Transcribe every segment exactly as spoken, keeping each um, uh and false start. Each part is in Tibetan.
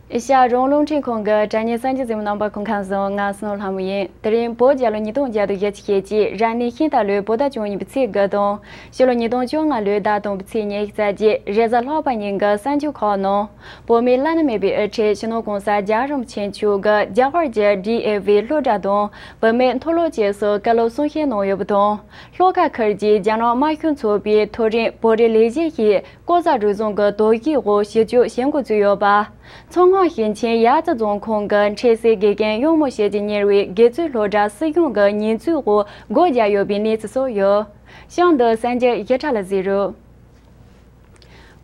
ཨེ་ཤ་ཡ་རང་དབང་རླུང་འཕྲིན་ཁང་གི་དྲ་བརྙན་གསར་འགྱུར་གཟིགས་མོ་རྣམ་པ་སྐུ་ཁམས་བཟང་། ང་བསོད་ནམས་ལྷ་མོ་ཡིན། དེ་རིང་བོད་རྒྱལ་ལོ་ཉིས་སྟོང་བརྒྱ་དང་བཞི་བཅུ་ཞེ་གཅིག་རབ་གནས་ཤིང་རྟ་ལོའི་བོད་ཟླ་བཅུ་གཉིས་པའི་ཚེས་དགུ་དང་། ཕྱི་ལོ་ཉིས་སྟོང་བཅོ་ལྔ་ལོའི་ཟླ་དང་པོའི་ཚེས་ཉེར་གཅིག་རེས་གཟའ་ལྷག་པ་ཉིན་གྱི་གསར་འགྱུར་ཁག་ནང་། བོད་མིའི་བླ་ན་མེད་པའི་དབུ་ཁྲིད་སྤྱི་ནོར་༸གོང་ས་༸རྒྱལ་བ་རིན་པོ་ཆེ་མཆོག་གིས་རྒྱ་གར་གྱི་ཌི་ཨེ་ཝི་སློབ་གྲྭ་དང་བུད་མེད་མཐོ་སློབ་བཅས་སུ་བཀའ་སློབ་གསུང་བཤད་གནང་ཡོད་པ་དང་། ཤློ་ཀ་ཁུལ་གྱི་རྒྱ་ནག་དམར་ཤོག་ཚོགས་པའི་མཐོ་རིམ་བོད་རིགས་ལས་བྱེད་ཞིག་ལྐོག་ཟ་རུལ་སུངས་ཀྱི་དོགས་གཞིའི་འོག་ཞི་གཅོད་བྱེད་འགོ་བཙུགས་ཡོད་པ། མཚོ་སྔོན་ཞིང་ཆེན་ཡ་རྩེ་རྫོང་ཁོངས་ཀྱི་འཕྲལ་སེལ་དགེ་རྒན་གཡང་མོ་ཞེས་ཀྱི་གཉེར་བའི་དགེ་ཚུལ་སློབ་གྲྭ་སྲིད་གཞུང་གི་ཉེས་འཛུགས་འོག་སྒོ་བརྒྱབ་ཡོད་པའི་གནས་ཚུལ་སོགས་ཡོད། གཤམ་དུ་གསར་འགྱུར་ཞིབ་ཕྲ་ལ་གཟིགས་རོགས།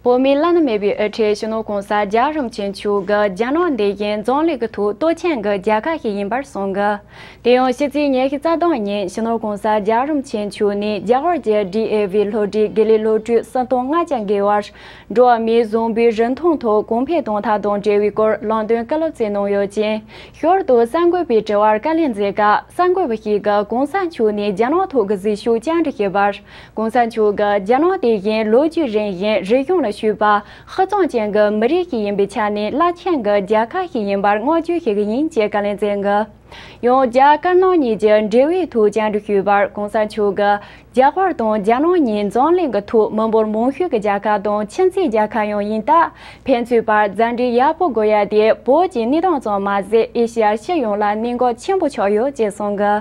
བོད་མིའི་བླ་ན་མེད་པའི་དབུ་ཁྲིད་སྤྱི་ནོར་༸གོང་ས་༸རྒྱལ་བ་རིན་པོ་ཆེ་མཆོག་གིས་རྒྱ་ནག་འདི་བཞིན་འཛམ་གླིང་གི་ཐོག་སྟོབས་ཆེན་གྱི་རྒྱལ་ཁབ་ཞིག་ཡིན་པར་གསུངས་ཀྱི། དེ་ཡང་ཕྱི་ཚེས་ཉི་ཤུ་རྩ་བདུན་ཉིན་སྤྱི་ནོར་༸གོང་ས་༸རྒྱལ་བ་རིན་པོ་ཆེ་མཆོག་ནས་རྒྱ་གར་གྱི་ཌི་ཨེ་ཝི་སློབ་གྲྭའི་དགེ་ལས་སློབ་ཕྲུག་སུམ་སྟོང་ལྔ་བརྒྱ་བརྒལ་བར་འགྲོ་བ་མིའི་བཟང་པོའི་རིན་ཐང་ཐོག་གོང་འཕེལ་གཏོང་ཐབས་དང་འབྲེལ་བའི་སྐོར་ལམ་སྟོན་བཀའ་སློབ་སྩལ་གནང་ཡོད་ཅིང་། ཞོར་དུ་གསར་འགོད་པའི་དྲི་བར་བཀའ་ལན་མཛད་སྐབས། གསར་འགོད་པ་ཞིག་གིས་༸གོང་ས་མཆོག་ནས་རྒྱ་ནག་ཐོག་གི་གཟིགས་ཞིབ་བཅར་འདྲི་ཞུས་པར། ༸གོང་ས་མཆོག་གིས་རྒྱ་ནག་དེ་བཞིན་ལོ་རྒྱུས་རིང་ཞིང་རིག་གཞུང་ལ་ཞུགས་པ་ཧུར་བརྩོན་ཅན་གྱི་མི་རིགས་ཤིག་ཡིན་པའི་ཆ་ནས་རླབས་ཆེན་གྱི་རྒྱལ་ཁབ་ཞིག་ཡིན་པར་བསྔགས་བརྗོད་ཞུ་གི་ཡིན་ཅེས་བཀའ་ལན་སྩལ་གྱི། ཡང་རྒྱ་དཀར་ནག་གཉིས་ཀྱི་འབྲེལ་བའི་ཐོག་བཅར་འདྲི་ཞུས་པར་༸གོང་ས་མཆོག་གིས། རྒྱ་གར་དང་རྒྱ་ནག་གཉིས་འཛམ་གླིང་གི་ཐོག་མི་འབོར་མང་ཤོས་ཀྱི་རྒྱལ་ཁབ་དང་ཁྱིམ་མཚེས་རྒྱལ་ཁབ་ཡང་ཡིན་སྟབས། ཕན་ཚུན་བར་མཛའ་འབྲེལ་ཡག་པོ་དགོས་ཡ་དེ་བོད་ཀྱི་གནས་སྟངས་ཙམ་མ་ཟད། ཨེ་ཤེ་ཡ་སྤྱི་ཡོངས་ལ་གནད་འགག་ཆེན་པོ་ཆགས་ཡོད་ཅེས་གསུངས་གི།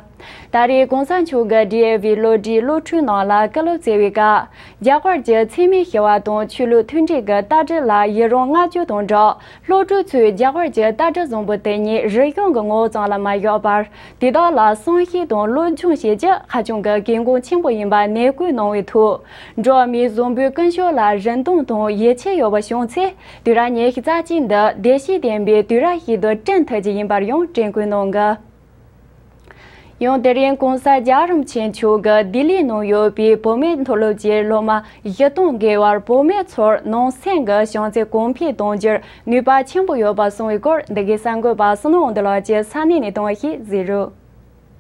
ད་རེས་༸གོང་ས་མཆོག་གིས་ཌི་ཨེ་ཝི་སློབ་གྲྭའི་སློབ་ཕྲུག་རྣམས་ལ་བཀའ་སློབ་སྩལ་བའི་སྐབས། རྒྱ་གར་གྱི་འཚེ་མེད་ཞི་བ་དང་ཆོས་ལུགས་མཐུན་སྒྲིལ་གྱི་ལྟ་གྲུབ་ལ་ཡི་རང་བསྔགས་བརྗོད་དང་སྦྲགས། སློབ་ཕྲུག་ཚོས་རྒྱ་གར་གྱི་ལྟ་གྲུབ་བཟང་པོ་དེ་ཉིད་རིག་གཞུང་གི་ངོ་བོ་ཙམ་ལ་མ་བཞག་པར། དེ་དག་ལ་བསམ་ཤེས་དང་བློ་སྦྱོང་བྱེད་རྒྱུ་ཧ་ཅང་གི་གལ་འགངས་ཆེན་པོ་ཡིན་པ་ནན་སྐུལ་གནང་བའི་ཐོག་འགྲོ་བ་མིའི་བཟང་པོའི་ཀུན་སྤྱོད་ལ་རིན་ཐང་དང་ཡིད་ཆེས་ཡོད་པ་བྱུང་ཚེ། དུས་རབས་ཉི་ཤུ་རྩ་གཅིག་འདི་བདེ་སྐྱིད་ལྡན་པའི་དུས་རབས་ཤིག་ཏུ་བསྐྲུན་ཐུབ་རྒྱུ་ཡིན་པར་ཡང་དྲན་སྐུལ་གནང་གི། ཡང་དེ་རིང་༸གོང་ས་༸རྒྱལ་བ་རིན་པོ་ཆེ་མཆོག་གིས་ལྡི་ལིའི་ནང་ཡོད་པའི་བུད་མེད་མཐོ་སློབ་ཀྱི་སློབ་མ་བཞི་སྟོང་བརྒལ་བར་བུད་མེད་ཚོར་ནང་སེམས་ཀྱི་བྱང་ཚད་གོང་འཕེལ་གཏོང་རྒྱུར་ནུས་པ་ཆེན་པོ་ཡོད་པ་གསུངས་པའི་སྐོར། འདི་གའི་གསར་འགོད་པ་བསོད་ནམས་དབང་འདུས་ལགས་ཀྱིས་ས་གནས་ནས་བཏང་བ་ཞིག་གཟིགས་རོགས།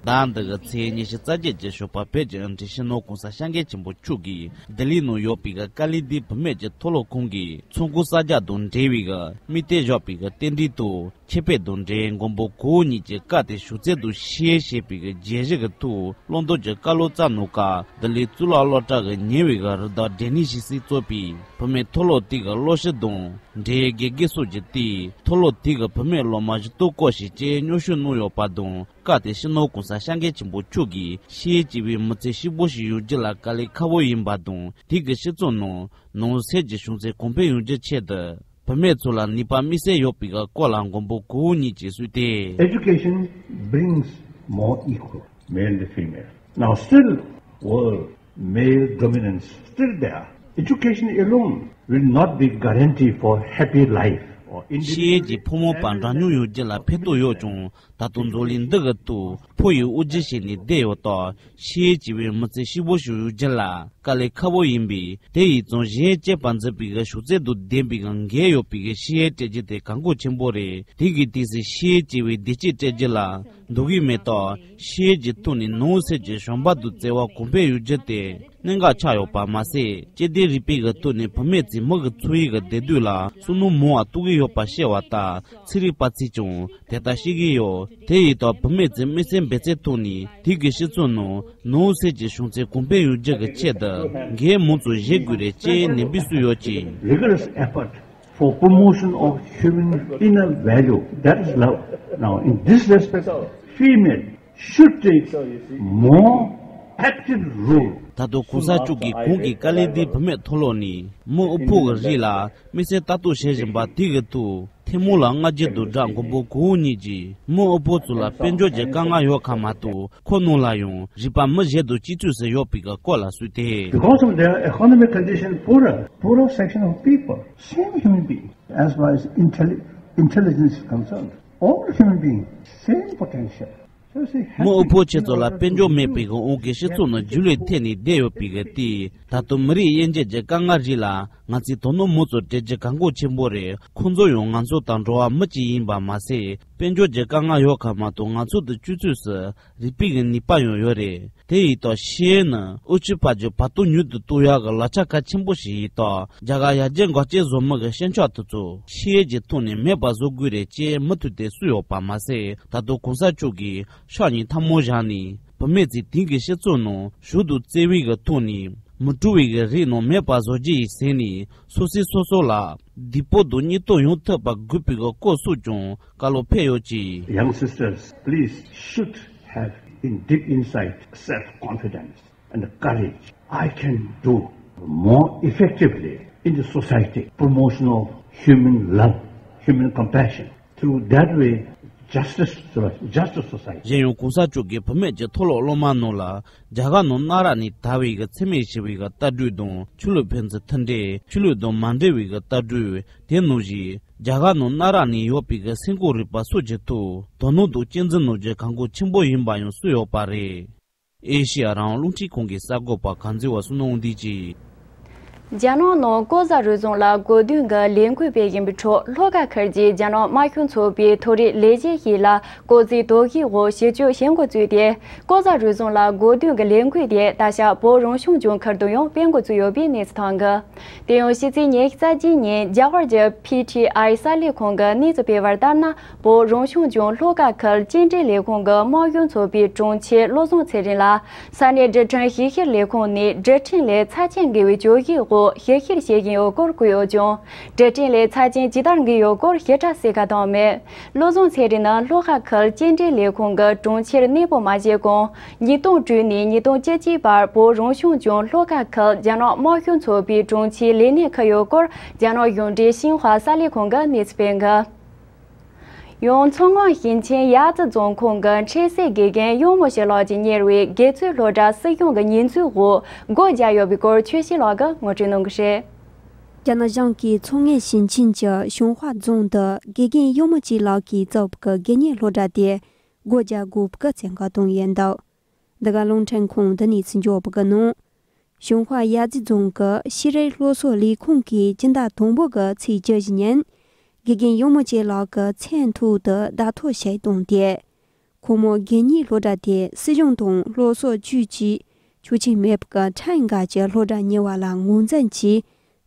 ཟླ་འདི་གི་ཚེས་ཉི་ཤུ་རྩ་བརྒྱད་ཀྱི་ཞོགས་པ། བོད་ཀྱི་དབུ་ཁྲིད་སྤྱི་ནོར་༸གོང་ས་༸སྐྱབས་མགོན་ཆེན་པོ་མཆོག་གིས་ལྡི་ལིའི་ནང་ཡོད་པའི་ཀ་ལི་དྷི་བུད་མེད་ཀྱི་མཐོ་སློབ་ཁང་གི་ཚོགས་འཁོར་གསར་རྒྱག་དང་འབྲེལ་བའི་དམིགས་གཏད་བཞག་པའི་རྟེན་འབྲེལ་དུ། ཆེད་ཕེབས་དང་འབྲེལ་མགོན་པོ་གོ་བོ་ཉིད་ཀྱི་བཀའ་དེ་ཞུ་ཚད་དུ་ཤེས་ཞེས་པའི་རྒྱས་གཞི་གི་ཐོག་བླང་དོར་གྱི་བཀའ་སློབ་སྩལ་གནང་སྐབས། ལྡི་ལི་གཙུག་ལག་སློབ་གྲྭ་གི་ཉེ་བའི་རི་དྭགས་སྒྲེ་ནི་ཞིག་སྲིད་གཙོས་པའི་བུད་མེད་མཐོ་སློབ་དེ་གི་སློབ་སྤྱི་དང་འབྲེལ་དགེ་རྒན་སོགས་ཀྱིས་དེའི་མཐོ་སློབ་དེ་གི་བུད་མེད་སློབ་མ་བཞི་སྟོང་སྐོར་ཞིག་བཅས་མཉམ་ཞུགས་གནང་ཡོད་པ་དང་། སྐབས་དེར་སྤྱི་ནོར་༸གོང་ས་༸སྐྱབས་མགོན་ཆེན་པོ་མཆོག་གིས། ཤེས་ཡོན་ཅེས་པའི་མི་ཚེ་སྐྱིད་པོ་ཞིག་ཡོང་རྒྱུ་ལ་དཀའ་ལས་ཁག་པོ་ཡིན་པ་དང་། དེ་གི་སྤྱི་ཚོགས་ནང་ནང་སེམས་ཀྱི་བྱང་ཚད་གོང་འཕེལ་ཡོང་རྒྱུའི་ཆེད་དུ། བུད་མེད་ཚོ་ལ་ནུས་པ་དམིགས་བསལ་ཡོད་པའི་སྐོར་ལ་མགོན་པོ་གོ་བོ་ཉིད་ཀྱིས་གསུངས་ཏེ། Education brings more equal, male to female. Now, still, world, male dominance still there. Education alone will not be guarantee for happy life or independence. ཤེས་ཡོན་གྱིས་ཕོ་མོ་བར་འདྲ་མཉམ་ཡོང་རྒྱུ་ལ་ཕན་ཐོགས་ཡོད་ཀྱང་། ད་དུང་འཛམ་གླིང་འདི་གི་ཐོག་ཕོ་ཡི་དབུ་འཛིན་བྱས་ནས་བསྡད་ཡོད་སྟབས། ཤེས་ཡོན་ཅེས་པའི་མི་ཚེ་སྐྱིད་པོ་ཞིག་ཡོང་རྒྱུ་ལ་དཀའ་ལས་ཁག་པོ་ཡིན་པས། དེ་ཡིས་ཙང་གཞན་གཅེས་པར་འཛིན་པའི་གི་བྱང་ཚད་དང་ལྡན་པའི་གི་འགན་ཡོད་པའི་གི་ཤེས་ཡོན་སྤྲད་རྒྱུ་དེ་གལ་འགངས་ཆེན་པོ་རེད། དེ་གི་དུས་སུ་ཤེས་ཡོན་ཅེས་པའི་བདེ་སྐྱིད་སྤྲད་རྒྱུ་ལ་འདོད་ཀྱི་མེད་སྟབས། ཤེས་ཡོན་གྱི་ཐོག་ནས་ནང་སེམས་ཀྱི་བྱམས་པ་དང་བརྩེ་བ་གོང་འཕེལ་ཡོང་རྒྱུ་དེ་གནད་འགག་ཆགས་ཡོད་པ་མ་ཟད། སྐྱེ་ལྡན་རིག་པའི་གི་ཐོག་ནས་བུད་མེད་ཚོས་མི་གི་འཚོ་བའི་གི་བདེ་སྡུག་ལ་བསམ་བློ་མང་བ་གཏོང་གི་ཡོད་པ་ཤེས་པ་དང་། ཚན་རིག་པ་ཚོས་ཀྱང་དེ་ལྟར་ཤེས་ཀྱི་ཡོད། དེ་ཡིན་སྟབས་བུད་མེད་ཚོས་དམིགས་བསལ་འབད་བརྩོན་ཐོག་ནས་དེ་གི་སྤྱི་ཚོགས་ནང་ནང་སེམས་ཀྱི་བྱང་ཚད་གོང་འཕེལ་ཡོང་རྒྱུ་གི་ཆེད་དུ་འགན་མང་ཙམ་བཞེས་དགོས་རེད་ཅེས་ནན་པོ་གསུངས་ཡོད་ཅིང་། Rigorous effort for promotion of human inner value, that is love. Now, in this respect, female should take more active role. ད་དུང་གོང་ས་མཆོག་གིས་གོང་གི་ཀ་ལི་དྷི་བུད་མེད་མཐོ་སློབ་ནས་མི་དབུལ་ཕོངས་ཀྱི་རིགས་ལ་དམིགས་བསལ་ལྟ་རྟོག་བྱེད་བཞིན་པ་དེ་གི་ཐོག་ཐལ་མོ་ལ་བརྔ་རྒྱུ་དང་སྦྲགས། མགོན་པོ་གོ་བོ་ཉིད་ཀྱིས་མི་དབུལ་ཕོངས་ཚོ་ལ་དཔལ་འབྱོར་གྱི་དཀའ་ངལ་ཡོད་ཁག་མ་གཏོགས། ཁོ་རྣམས་ལ་ཡང་རིག་པ་མི་གཞན་དང་གཅིག་མཚུངས་སུ་ཡོད་པའི་སྐོར་ལ་གསུངས་ཏེ། Because of their economic condition, poorer, poorer section of people, same human being, as far as intelli- intelligence is concerned, all human beings, same potential. So, you see, མི་དབུལ་ཕོངས་ཆེ་ཚོ་ལ་དཔལ་འབྱོར་མེད་པའི་དབང་གིས་སྤྱི་ཚོགས་ནང་རྒྱུན་ལས་ཐེབས་ནས་བསྡད་ཡོད་པའི་དེ། ད་དུང་མི་རིགས་དབྱེ་འབྱེད་ཀྱི་དཀའ་ངལ་རིགས་ལ། ང་ཚོས་དོ་སྣང་མང་ཙམ་སྤྲད་རྒྱུ་གལ་འགངས་ཆེན་པོ་རེད། ཁོང་ཚོ་ཡང་ང་ཚོ་དང་འདྲ་བ་མི་གཅིག་ཡིན་པ་མ་ཟད། དཔལ་འབྱོར་གྱི་དཀའ་ངལ་ཡོད་ཁ་མ་གཏོགས། ང་ཚོ་དང་སྤྱི་ཚོགས་སུ་རིག་པའི་གི་ནུས་པ་ཡང་ཡོད་རེད། དེ་ཡིན་སྟབས་ཤེས་ཡོན་ནི་འོས་ཆོས་ཕར་ཚུར་བར་སྟོང་མྱུར་དུ་གཏོང་ཡག་གི་ལག་ཆ་གལ་ཆེན་པོ་ཞིག་ཡིན་སྟབས། རྒྱ་གར་ཡར་རྒྱས་འགག་རྐྱེན་བཟོ་མི་གི་ཤན་ཕྱོགས་དེ་ཚོ་ཤེས་ཡོན་གྱི་ཐོག་ནས་མེད་པ་བཟོ་དགོས་རེད་ཅེས་མུ་མཐུད་དེ་གསུངས་ཡོད་པ་མ་ཟད། ད་དུང་གོང་ས་མཆོག་གིས་ཕྱག་གཉིས་ཐལ་མོ་བཞག་ནས། བུད་མེད་ཚོས་དེང་གི་སྤྱི་ཚོགས་ནང་ཞུགས་དང་བརྩེ་བའི་གི་ཐོག་ནས། མི་འགྲོ་བའི་གི་རིགས་རྣམས་མེད་པར་བཟོ་རྒྱུ་ཡི་ཟེར་ནས། སོ་སོས་སོ་སོ་ལ་བདེ་པོ་དང་སྙིང་སྟོབས་ཡོང་ཐུབ་པ་དགོས་པའི་གི་སྐོར་སོགས་ཀྱང་བཀའ་སློབ་ཕེབས་ཡོད་ཅིང་། Young sisters, please should have in deep inside self-confidence and courage. I can do more effectively in the society, promotion of human love, human compassion. Through that way, justice, justice society. གཞན་ཡང་གོང་ས་མཆོག་གིས་བུད་མེད་ཀྱི་མཐོ་སློབ་སློབ་མ་རྣམས་ལ་རྒྱ་གར་ནང་གནའ་རབས་ནས་དར་བའི་གི་འཚེ་མེད་ཞི་བའི་གི་ལྟ་གྲུབ་དང་། ཆོས་ལུགས་ཕན་ཚུན་མཐུན་འབྲེལ། ཆོས་ལུགས་དང་མ་འབྲེལ་བའི་གི་ལྟ་གྲུབ། དེ་ནང་བཞིན་རྒྱ་གར་ནང་གནའ་རབས་ནས་ཡོད་པའི་གི་སེམས་ཁམས་རིག་པ་སོགས་ཀྱི་ཐོག་དོ་སྣང་དང་གཅེས་འཛིན་གནང་རྒྱུ་གལ་འགངས་ཆེན་པོ་ཡིན་པ་ཡང་གསུངས་ཡོད་པ་རེད། ཨེ་ཤེ་ཡ་རང་དབང་རླུང་འཕྲིན་ཁང་གི་གསར་འགོད་པ་གངས་འཛིན་པ་བསོད་ནམས་དབང་འདུས་ཀྱིས། རྒྱ་ནག་ནང་ལྐོག་ཟ་རུལ་སུངས་ལ་གོ་བསྡུར་གྱི་ལས་འགུལ་སྤེལ་བཞིན་པའི་ཁྲོད། ལྷོ་ཁ་ཁུལ་གྱི་རྒྱ་ནག་དམར་ཤོག་ཚོགས་པའི་མཐོ་རིམ་ལས་བྱེད་ཞིག་ལ་ལྐོག་འཛུལ་དོགས་གཞིའི་འོག་ཞིབ་དཔྱོད་བྱེད་འགོ་བཙུགས་ཏེ། ལྐོག་ཟ་རུལ་སུངས་ལ་གོ་བསྡུར་གྱི་ལས་འགུལ་དེ་ད་ཆ་བོད་རང་སྐྱོང་ལྗོངས་ཁུལ་དུ་ཡང་སྤེལ་འགོ་བཙུགས་ཡོད་པའི་གནས་ཚུལ་ཐོན་གྱི། དེ་ཡང་ཕྱི་ཚེས་ཉི་ཤུ་རྩ་གཅིག་ཉིན་རྒྱ་གར་གྱི་པི་ཊི་ཨའི་གསར་ལས་ཁང་གིས་གནས་ཚུལ་སྤེལ་བར་ལྟར་ན། བོད་རང་སྐྱོང་ལྗོངས་ལྷོ་ཁ་ཁུལ་སྐྱེལ་འདྲེན་ལས་ཁུངས་ཀྱི་དམར་ཤོག་ཚོགས་པའི་དྲུང་ཆེ་བློ་བཟང་ཚེ་རིང་ལ། ས་གནས་འབྲུ་ཕྲན་ཞིབ་བཤེར་ལས་ཁུངས་ནས་འབྲུ་ཕྲན་ལས་ཚབས་ཆེན་འགལ་བའི་བརྗོད་གཞིའི་འོག་ཞིབ་བཤེར་བྱེད་བཞིན་ཡོད་སྐོར་བཀོད་ཡོད་ཀྱང་། འབྲུ་ཕྲན་ལས་ཚབས་ཆེན་ཇི་ལྟར་འགལ་ཡོད་སྐོར་ཞིབ་ཕྲ་གསལ་ཁ་བཏང་མེད། བློ་བཟང་ཚེ་རིང་ནི་ལྷོ་ཁ་ཁུལ་སྐྱེལ་འདྲེན་ལས་ཁུངས་ཀྱི་དྲུང་ཆེར་གནས་སྤོ་མ་བྱས་གོང་། ཉིས་སྟོང་དྲུག་ནས་ཉིས་སྟོང་བཅུ་གཅིག་བར་བོད་རང་སྐྱོང་ལྗོངས་ལྷོ་ཁ་ཁུལ་རྒྱ་ནག་དམར་ཤོག་ཚོགས་པའི་དྲུང་ཆེའི་ལས་གནས་འཁུར་ཡོད་སྐོར་རྒྱ་ནག་གཞུང་འབྲེལ་ཤིན་ཧྭ་གསར་ལས་ཁང་གིས་གནས་ཚུལ་སྤེལ་གི། ཡང་མཚོ་སྔོན་ཞིང་ཆེན་ཡ་རྩི་རྫོང་ཁོངས་ཀྱི་འཕྲེད་སེལ་དགེ་རྒན་གཡོག་མོ་ཞིག་ལགས་ཀྱིས་གཉེར་བའི་དགེ་ཚུལ་སློབ་གྲྭ་སྲིད་གཞུང་གི་ཉེས་འཛུགས་འོག་སྒོ་བརྒྱབ་ཡོད་པའི་སྐོར་ཆོས་ཞིག་ལགས་ཀྱིས་ངོ་སྤྲོད་གནང་གི་རེད། རྒྱ་ནག་གཞུང་གིས་མཚོ་སྔོན་ཞིང་ཆེན་གྱི་ཤིན་ཧྭ་རྫོང་དུ་དགེ་རྒན་གཡོག་མོ་གཅིག་ལགས་ཀྱིས་བཙུགས་པའི་དགེ་བསྙེན་སློབ་གྲྭ་དེ་སྒོ་བརྒྱབ་དགོས་པའི་བཙན་བཀའ་བཏང་ཡོད་འདུག་འདི་ག་རླུང་འཕྲིན་ཁང་དུ་གནས་ཚུལ་འབྱོར་བ་གི་ནང་། ཞིན་ཧྭ་ཡ་རྩི་རྫོང་གི་ཤེས་རིག་སློབ་གསོ་ལས་ཁུངས་ཀྱིས་སྤྱི་ཟླ་དང་པོ་གི་ཚེས་བཅུ་བཞི་ཉིན། དགེ་རྒན་གཡོག་མོ་གཅིག་ལགས་ཀྱི་མཚན་ཐོག་ཏུ་བརྡ་ཐོ་ཞིག་བཏང་སྟེ། ཁོ་མོ་དགེ་བསྙེན་སློབ་གྲྭ་དེ་སྲིད་གཞུང་དང་སློབ་གསོ་ཅུས་ཀྱིས་ཆོག་མཆན་མེད་པའི་ཁྲིམས་འགལ་གྱི་སློབ་གྲྭ་གཉེར་བ་ལ་ངོས་འཛིན་གྱིས།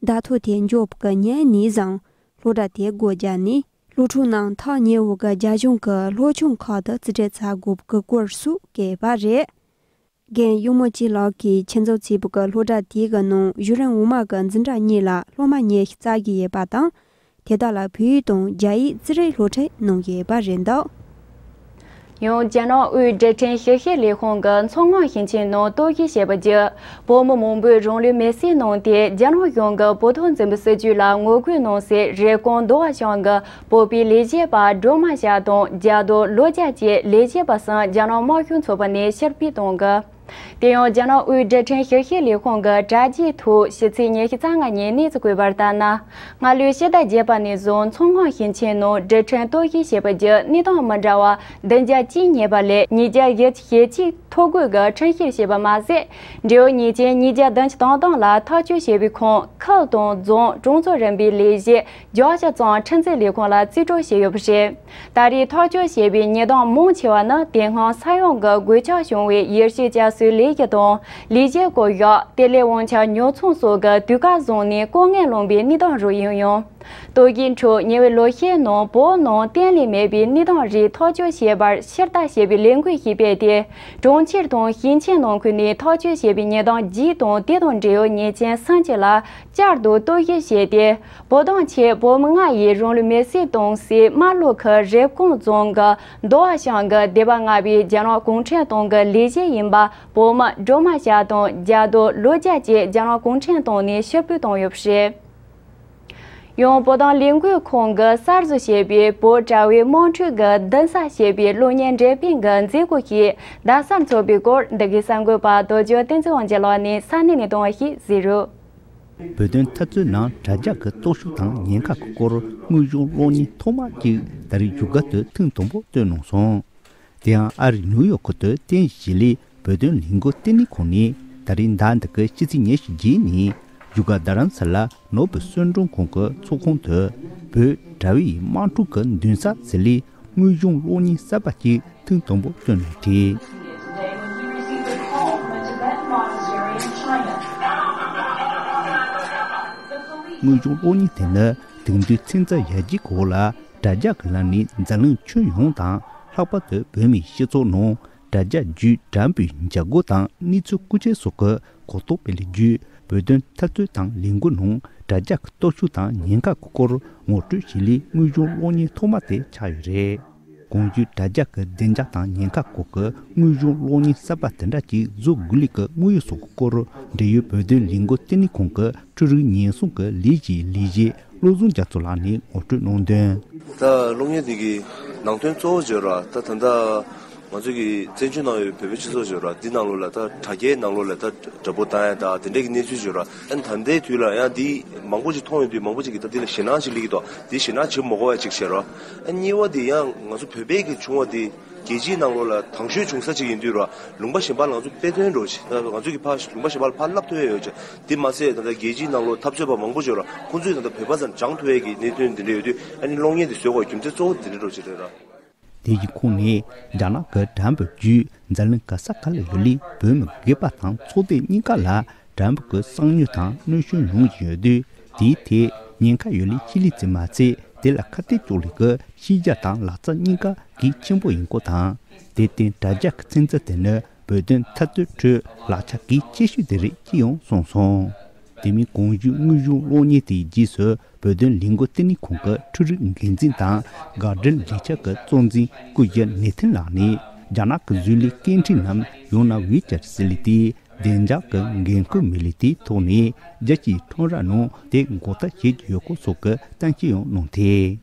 བརྡ་ཐོ་དེ་འབྱོར་བའི་ཉིན་ནས་བཟུང་སློབ་གྲྭ་དེ་སྒོ་བརྒྱབ་ནས། སློབ་ཕྲུག་རྣམས་ཐག་ཉེ་བོ་གི་རྒྱ་གཞུང་གི་སློབ་ཆུང་ཁག་ཏུ་རྩིས་སྤྲོད་བྱ་དགོས་པའི་སྐོར་སོགས་བཀོད་པ་རེད། རྒན་གཡོག་མོ་གཅིག་ལགས་ཀྱིས་ཁྱིམ་ཚང་གཙོས་པའི་སློབ་གྲྭ་དེའི་ནང་གཞུང་རིམ་འོག་མ་གི་འཛིན་གྲྭ་གཉིས་ལ་སློབ་མ་ཉི་ཤུ་རྩ་བཞི་ཡོད་པ་དང་། དེ་དག་ལ་བོད་ཡིག་དང་རྒྱ་ཡིག་རྩིས་རིག་སློབ་ཁྲིད་གནང་ཡོད་པ་རེད་འདུག་ཡང་རྒྱ་ནག་དབུས་འབྲུག་ཕྲན་ཞིབ་བཤེར་ལས་ཁུངས་ཀྱིས་མཚོ་སྔོན་ཞིང་ཆེན་ནང་རྟོག་ཞིབ་བྱས་པ་བརྒྱུད། བོད་མི་མང་པོས་རང་ལུས་མེར་སྲེག་གནང་སྟེ། རྒྱ་ནག་གཞུང་གིས་བོད་དོན་འཛིན་པའི་སྲིད་བྱུས་ལ་ངོ་རྒོལ་གནང་སའི་རེབ་གོང་མདོ་སྒང་གི་བོད་པའི་ལས་བྱེད་པ་སྒྲོལ་མ་ཞྭ་དང་རྒྱ་རྡོར་ལོ་བརྒྱད་བཅས་ལས་བྱེད་པ་གསུམ་རྒྱ་ནག་དམར་ཤོག་ཚོགས་པ་ནས་ཕྱིར་འབུད་གཏོང་གི། དེ་ཡང་རྒྱ་ནག་དབུས་འབྲུག་ཕྲན་ཞིབ་བཤེར་ལས་ཁུངས་ཀྱི་དྲ་རྒྱའི་ཐོག་ཕྱི་ཚེས་ཉི་ཤུ་རྩ་ལྔ་ཉིན་གནས་ཚུལ་བཀོད་པར་ལྟར་ན། སྔ་ལོའི་ཕྱི་ཟླ་བརྒྱད་པ་ནས་བཟུང་མཚོ་སྔོན་ཞིང་ཆེན་ནང་འབྲུག་ཕྲན་རྟོག་ཞིབ་བྱས་པ་བརྒྱུད་གནས་སྟངས་མི་འདྲ་བ་བདུན་བརྒྱ་བཅུ་གཉིས་པ་ལས་ཉིས་བརྒྱ་བཞི་བཅུ་ཞེ་གཅིག་ཐོ་འགོད་ཀྱིས་ཁྲིམས་བཤེར་བྱས་པ་མ་ཟད། འབྲེལ་ཡོད་ཉེས་ཅན་ཉིས་བརྒྱ་བདུན་ཅུ་དོན་དག་ལ་ཐག་གཅོད་བྱས་པའི་ཁོངས་ཁུལ་དང་རྫོང་གྲོང་ཚོ་རིམ་པའི་ལས་བྱེད་བརྒྱ་ཆ་ཙམ་ཁྲིམས་འཛིན་ལས་ཁུངས་ལ་རྩིས་སྤྲོད་བྱས་ཡོད་པ་རེད། ད་རེས་ཐག་གཅོད་བྱས་པའི་ཉེས་རྡུང་མང་ཆེ་བ་ནི་དེ་སྔ་ས་ཡོམ་གྱི་གོད་ཆག་བྱུང་བའི་ཡེ་ཤུ་ཅ་སུའི་ལས་གཞི་དང་ལས་བྱེད་སྐོར་གཞི། དེ་ལས་དབང་ཆ་ཉོ་ཚོང་སོགས་ཀྱི་དུས་བཀག་བཟུང་ནས་ལྐོག་རྔན་བླངས་པའི་གནས་སྟངས་རིགས་ཡིན་ཡང་། རྟོག་ཞིབ་ཁྲོད་ཉེ་བའི་ལོ་ཤས་ནང་བོད་ནང་བརྟན་ལྷིང་མེད་པའི་གནས་སྟངས་རིགས་ཐག་གཅོད་བྱེད་པར་ཕྱིར་ལྟ་བྱེད་པའི་ལས་འགུལ་ཞིག་སྤེལ་ཏེ། གྲོང་ཁྱེར་དང་ཞིང་ཆེན་ནང་ཁུལ་ནས་ཐག་གཅོད་བྱས་པའི་ཉེས་རྡུང་བརྒྱད་དང་དེ་དང་འབྲེལ་ཡོད་ཉེས་ཅན་སུམ་ཅུ་ལ་བསྐྱར་དུ་རྟོག་ཞིབ་བྱས་ཏེ། བོད་དོན་ཆེད་བོད་མི་ལྔ་ཡིས་རང་ལུས་མེར་སྲེག་བཏང་སའི་རྨ་ལྷོ་ཁུལ་རེབ་གོང་རྫོང་གི་མདོ་སྒང་གི་སྡེ་པ་ལྔ་པའི་རྒྱ་ནག་གུང་ཁྲན་ཏང་གི་ལས་བྱེད་ཡིན་པ་བོད་མི་སྒྲོལ་མ་ཞྭ་དང་རྒྱ་རྡོར་ལོ་བརྒྱད་བཅས་རྒྱ་ནག་གུང་ཁྲན་ཏང་ནས་ཕྱིར་འབུད་བཏང་ཡོད་པ་རེད། ཡང་བོད་དོན་ལས་འགུལ་ཁང་གིས་གསར་བཟོ་བྱས་པའི་བོད་དྲ་བའི་དམངས་ཁྲོད་ཀྱི་གདན་ས་ཞེས་པའི་གློག་བརྙན་འགྲེམས་སྤེལ་གྱི་མཛད་སྒོ་ཞིག་རྡ་སར་འཚོགས་པའི་སྐོར་འདི་གའི་གསར་འགོད་པ་རྡོ་རྗེ་བསྟན་འཛིན་དབང་རྒྱལ་ལགས་ནས་ས་གནས་ནས་གཏོང་བ་ཞིག་གཟིགས་རོགས། བོད་དོན་འཐབ་རྩོད་ནང་དྲ་རྒྱ་གི་སྟོབས་ཤུགས་དང་ཉེན་ཁ་གི་སྐོར་དངོས་བྱུང་གློག་བརྙན་ཐོག་མ་གཅིག་ད་རེས་བཞུགས་སྒར་དུ་ཐེངས་དང་པོ་སྟོན་གནང་སོང་། དེ་ཡང་ཨ་རི་ནིའུ་ཡོག་གི་དུས་སྟོན་གཞིས་ལས་བོད་དོན་ལས་འགུལ་ལྟེ་གནས་ཁང་ནས་ད་རེས་ཟླ་འདི་གི་ཕྱི་ཚེས་ཉི་ཤུ་རྗེས་ནས་ བཞུགས་སྒར་རྡ་རམ་ས་ལ་ནོར་བུ་གསོལ་མགྲོན་ཁང་གི་ཚོགས་ཁང་དུ་བོད་དྲ་བའི་དམག་འཁྲུག་གི་མདུན་སར་ཟེར་ལས་དངོས་བྱུང་གློག་བརྙན་གསར་པ་གཅིག་ཐེངས་དང་པོ་བཏོན་ནས་བྲིས། དངོས་བྱུང་གློག་བརྙན་དེ་ནི་དེང་དུས་ཚན་རྩལ་ཡར་རྒྱས་ཀྱི་འོག་ལ་དྲ་རྒྱ་གི་ལམ་ནས་འཛམ་གླིང་ཁྱོན་ཡོངས་དང་ལྷག་པར་དུ་བོད་མིའི་སྤྱི་ཚོགས་ནང་དྲ་རྒྱ་བརྒྱུད་དྲ་འབུའི་འཇབ་རྒོལ་དང་གནས་ཚུལ་རྐུ་འཁྱེར་སོགས་ཀྱི་གོ་རྟོགས་སྤེལ་རྒྱུ། བོད་དོན་འཐབ་རྩོད་དང་ལས་འགུལ་ནང་དྲ་རྒྱ་གི་སྟོབས་ཤུགས་དང་ཉེན་ཁ་གི་སྐོར་ངོ་སྤྲོད་བྱེད་ལས་དངོས་བྱུང་གློག་བརྙན་ཐོག་མ་དེ་ཆགས་ཡོད་རེད། གོང་ཞུས་དྲ་རྒྱ་གི་བདེ་འཇགས་དང་ཉེན་ཁ་སྐོར་གྱི་དངོས་བྱུང་གློག་བརྙན་གསར་པ་དེ་འདྲ་ཅིག་བཟོ་དགོས་ལུགས་ཀྱི་དངོས་ཡོད་སོགས་ཀྱི་སྐོར་འབྲེལ་ཡོད་བོད་དོན་ལས་འགུལ་ལྟེ་གནས་ཁང་གི་འཕྲུལ་རིག་ཉེན་སྲུང་གི་ལས་གཞིའི་ལས་བྱེད་བློ་བཟང་རྒྱ་མཚོ་ལགས་ནས་ངོ་སྤྲོད་གནང་དོན། ད་གློག་བརྙན་འདི་གི་ནང་དོན་གཙོ་བོ་བརྗོད་ར་ད་ད་ལྟ་ང་ཚོ་གི་བཙན་བྱོལ་ནང་ཡོད་བོད་པའི་སྤྱི་ཚོགས་བརྗོད་ར་འདི་ནང་ལོགས་ལ་ད་དྲ་རྒྱའི་ནང་ལོགས་ལ་ད་དྲ་འབུ་བཏང་ཡ་ད་དེ་འདྲས་ཀྱི་གནས་ཚུལ་བརྗོད་ར་ཨ་ནི་ད་ལྟའི་དུས་ལ་ཡང་འདི་མང་པོ་ཅིག་མཐོང་ཡོང་དུས་མང་པོ་ཅིག་གི་ད་འདི་ལ་ཞེད་སྣང་ཅིག་སླེབས་ཀྱི་འདུག་འདི་ཞེད་སྣང་བྱེད་མ་དགོས་པ་ཅིག་བྱེད་ར་ཨ་གཉིས་པ་འདི་ཡང་ང་ཚོ་བོད་པའི་གི་བྱུང་བ་འདི་རྒྱལ་སྤྱིའི་ནང་ལོགས་ལ་དང་ཤོས་བྱུང་ས་ཅིག་ཡིན་དུས་ར་ལུང་པ་གཞན་པ་ལ་ང་ཚོ་དཔེ་སྟོན་འགྲོ་ཞིག་ད་ང་ཚོ་གི་ཕ་ལུང་པ་གཞན་པ་ལ་ཕར་བསླབ་ཐུབ་ཡ་ཡོད་ཅིག་འདི་མ་ཟད་ད་ལྟ་རྒྱལ་སྤྱིའི་ནང་ལོགས་འཐབ་རྩོད་པ་མང་པོ་ཅིག་ཡོད་ར་ཁོང་ཚོས་ད་ལྟ་བོད་པ་ཙམ་སྦྱང་ཐུབ་ཡ་གི་གནད་དོན་འདི་འདྲ་ཡོད་དུས་ཨ་ནི་གློག་བརྙན་འདི་བཟོ་དགོས་རྒྱུ་མཚན་གཙོ་བོ་འདི་འདྲ་འགྲོ་ཅིག་རེད་ར། དེ་བཞིན་ཁོང་ནས་རྒྱ་ནག་གི་དྲ་འབུ་བརྒྱུད་འཛམ་གླིང་ག་ས་ག་ལ་ཡོད་ལས་བོད་མི་སྒེར་པ་དང་ཚོགས་སྡེ་གཉིས་ཀ་ལ་དྲ་འབུ་གི་གསང་ཉུལ་དང་གནོད་སྐྱོན་མྱོང་བཞིན་ཡོད་དུས་དེའི་ཐད་ཉེན་ཁ་ཡོད་ལས་ཤེས་ལས་ཙམ་མ་ཚད་དེ་ལ་ཁ་གཏད་གཅོག་ལས་ཀྱི་ཤེས་རྒྱ་དང་ལག་རྩལ་གཉིས་ཀ་གལ་ཆེན་པོ་ཡིན་སྐོར་དང་དེར་བརྟེན་དྲ་རྒྱ་གི་ཚན་རྩལ་དེ་ནི་བོད་དོན་འཐབ་རྩོད་ཁྲོད་ལག་ཆ་གལ་ཆེ་ཤོས་དེ་རེད་ཅེས་ཡང་གསུངས་སོང་། དེ་མིན་གོང་ཞུས་དངོས་བྱུང་གློག་བརྙན་དེའི་རྗེས་སུ་བོད་དོན་ལས་འགུལ་ལྟེ་གནས་ཁང་གི་འཕྲུལ་རིག་འགན་འཛིན་དང་འགག་སྒྲོལ་ལས་འཆར་གྱི་གཙོ་འཛིན་སྐུ་ཞབས་ནེ་ཐན་ལགས་ནས་རྒྱ་ནག་གི་བཟོ་ལས་སྐད་འཕྲིན་ནམ་ཡང་ན་ཝེ་ཅེ་ཊི་ཟེར་ལས་དེའི་བདེ་འཇགས་ཀྱི་འགན་ཁུར་མེད་ལས་དེའི་ཐོག་ནས་རྒྱལ་སྤྱིའི་ཁྲོམ་ར་ནང་དེ་འགོག་ཐབས་བྱེད་ཀྱི་ཡོད་སྐོར་སོགས་ཀྱི་གཏམ་བཤད་ཡང་གནང་སྟེ།